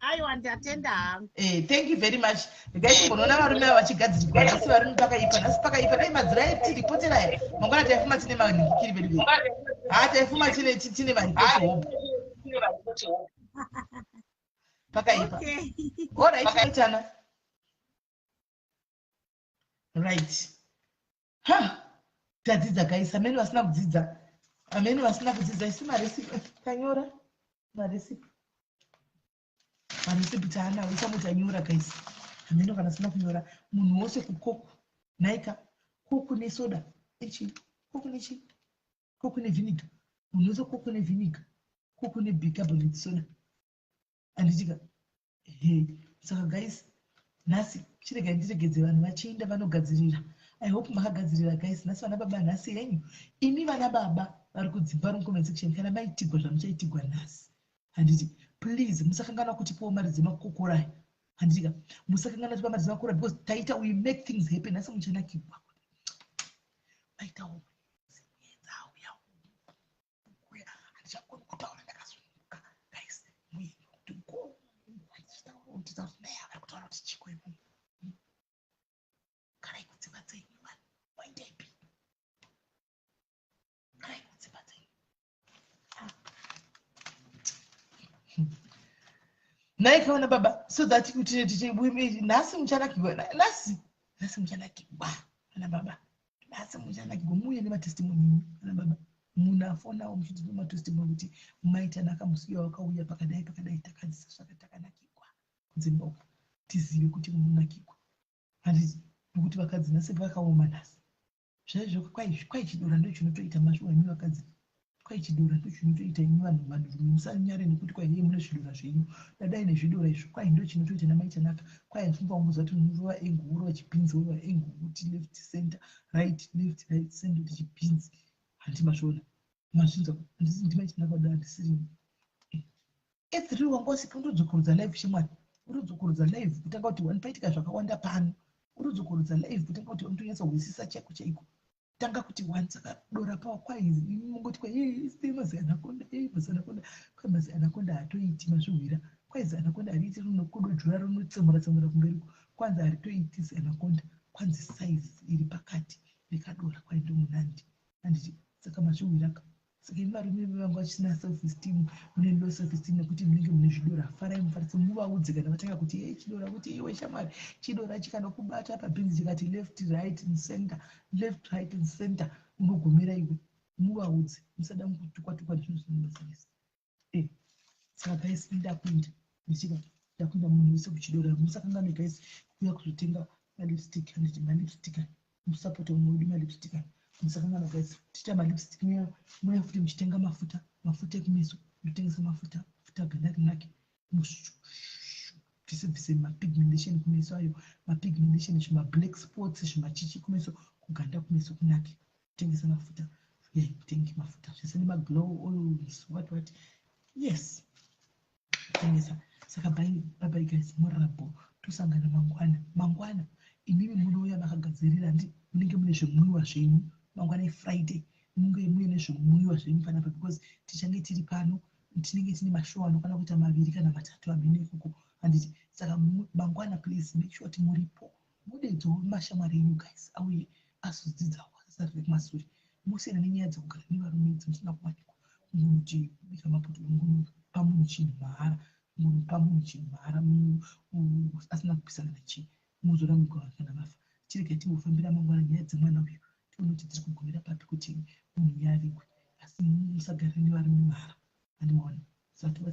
Aiwa, ndatenda hangu. Thank you very much. Regai timbonoona varume ava vachigadzirwa nhasi. Varume, pakaipa nhasi, pakaipa. Dai madzira etiripoteraya mangwana taifuma tine manhingikiri vedu vedu. Haa, taifuma chine chine maripoti hope. Pakaipa. Okay. Alright, maitana. Right. Ha! Tadzidza guys, amene vasina kudzidza. Amene vasina kudzidza isu marecipe tanyora. Marecipe. Marecipe taanawo isamwe tanyora guys. Amene kana asina kunyora munhu wose kuCoke. Naika Coke nesoda. Ichi Coke nechi Coke nevinegar. Munhu wose Coke nevinegar. Coke nebicarbonate soda. Handitika. He. Saka guys, nhasi chiregai ndiregedze vanhu vachienda vanogadzirira. I hope makagadzirira guys. Nhasi vana baba, nhasi henyu imi vana baba vari kudzimba vari mucomment section, kana maitigwa zvamuchaitigwa nhasi, handiti? Please musakanganwa kutipawo mari dzemakokorai, handitika? Musakanganwa kutipa mari dzemakokora because taita, we make things happen. Nhasi muchanakigwa, maitawo muedza uya. Handichakoni kutaura ndakasununguka guys. Mueni kuti go vari kutaura kuti chiko imomo. Garai kudzimba dzenyu vanhu, waindaipi? Garai kudzimba dzenyu. Naikaona baba, so that kuti nhasi muchanakigwa. Nhasi, nhasi muchanakigwa ana baba. Nhasi muchanakigwa, muuye nematestimony ana baba. Munhu afonawo muchitipa matestimony kuti maitanaka musi uya wakauya pakadai pakadai, takadzisa zvaka takanakigwa kudzimba uku. Tizive kuti munonakigwa, handiti? Nokuti vakadzi nhasi vakaoma nhasi zvaizvo. Kwai chidora ndo chinotoita mashuwa. Imi vakadzi, kwai chidora ndo chinotoita. Imi vanhu, vanhurume, musanyare nekuti kwai hei mune zvidora zvenyu. Dadai nezvidora izvo. Kwai ndo chinotoita namaitanaka. Kwai afunga ungoziva kuti unorova engu, worova chibhinzi, worova engu kuti left, center, right, left, right, center, kuti chibhinzi. Handiti mazviona? Mazvinzwa? Handisi ndimaitanaka kudai? Handisiri e3 wanga usipo. Undodzokorodza live chimwani, undodzokorodza live kutanga kuti one. Paitika zvakawanda pano. Undodzokorodza live kutanga kuti undonyatsohwisisa chaiko chaiko. Tanga kuti one. Saka dora pawa kwai mungoti kwai mazi anaconda, mazi anaconda. Kwai mazi anaconda hatoiti mazvihwira. Kwai zi anaconda hariiti, rinokudojura, rinotsemura tsemura kumberi. Kwanzi haritoiti zi anaconda. Kwanzi size iri pakati rekadora kwai ndomunandi, handiti? Saka mazvihwiraka. Saka imi varume vanga vachisina self esteem, mune low self esteem nekuti munenge mune zvidora, farai, mufarise. Muvaudze kana vatanga kuti e chidora, kuti iwe shamwari, chidora chikanokubata pabhinzi chikati left, right and center, left, right and center, unogomera iwe. Muvaudze, musada mukutukwa tukwa nezvinhu zvinobasarisa. Saka guys, ndakuenda ndichika ndakuenda. Munhu wese kuchidora. Musakanganwe guys kuuya kuzotenga malipstick, handiti? Malipstick, musapota umwe wedu malipstick. Musakanganwa guys, tiita malipstick. Muya futi muchitenga mafuta, mafuta ekumeso. Ndotengesa mafuta, mafuta ganda rinake. Bvise bvise mapigmentation kumeso ayo, mapigmentation, zvimablack spots, zvimachichi kumeso, kuganda kumeso kunake. Tengesa mafuta, uyai mutenge mafuta zvese nemaglow oils, what what. Yes, tengesa. Saka bye bye guys, murabo tosangana mangwana. Mangwana imimi munouya makagadzirira, ndi munenge mune zvimwiwa zvenyu. Mangwana iFriday, munge muine zvimwiwa zvenyu panapa because tichange tiri pano. Tinenge tine mashow anokwana kuita maviri kana matatu, hamene ikoko, handiti? Saka mangwana please make sure kuti muripo. Mudedzewo mashamwari enyu guys, auye azodzidzawo, asasarire kumasure. Musiyana nenyaya dzekugara nevarume idzi musina kuwanikwa. Kuti bika mapoto, ungopa munhu chinhu mahara, ungopa munhu chinhu mahara asina kupisana nachii, muzoramigwa kana vafa. Chiregai timbofambira mangwana nyaya dzemwana uyu, tione kuti dziri kugumira papi, kuti munhu yavigwe. Asi musagarire nevarume mahara, handimaona? Saka.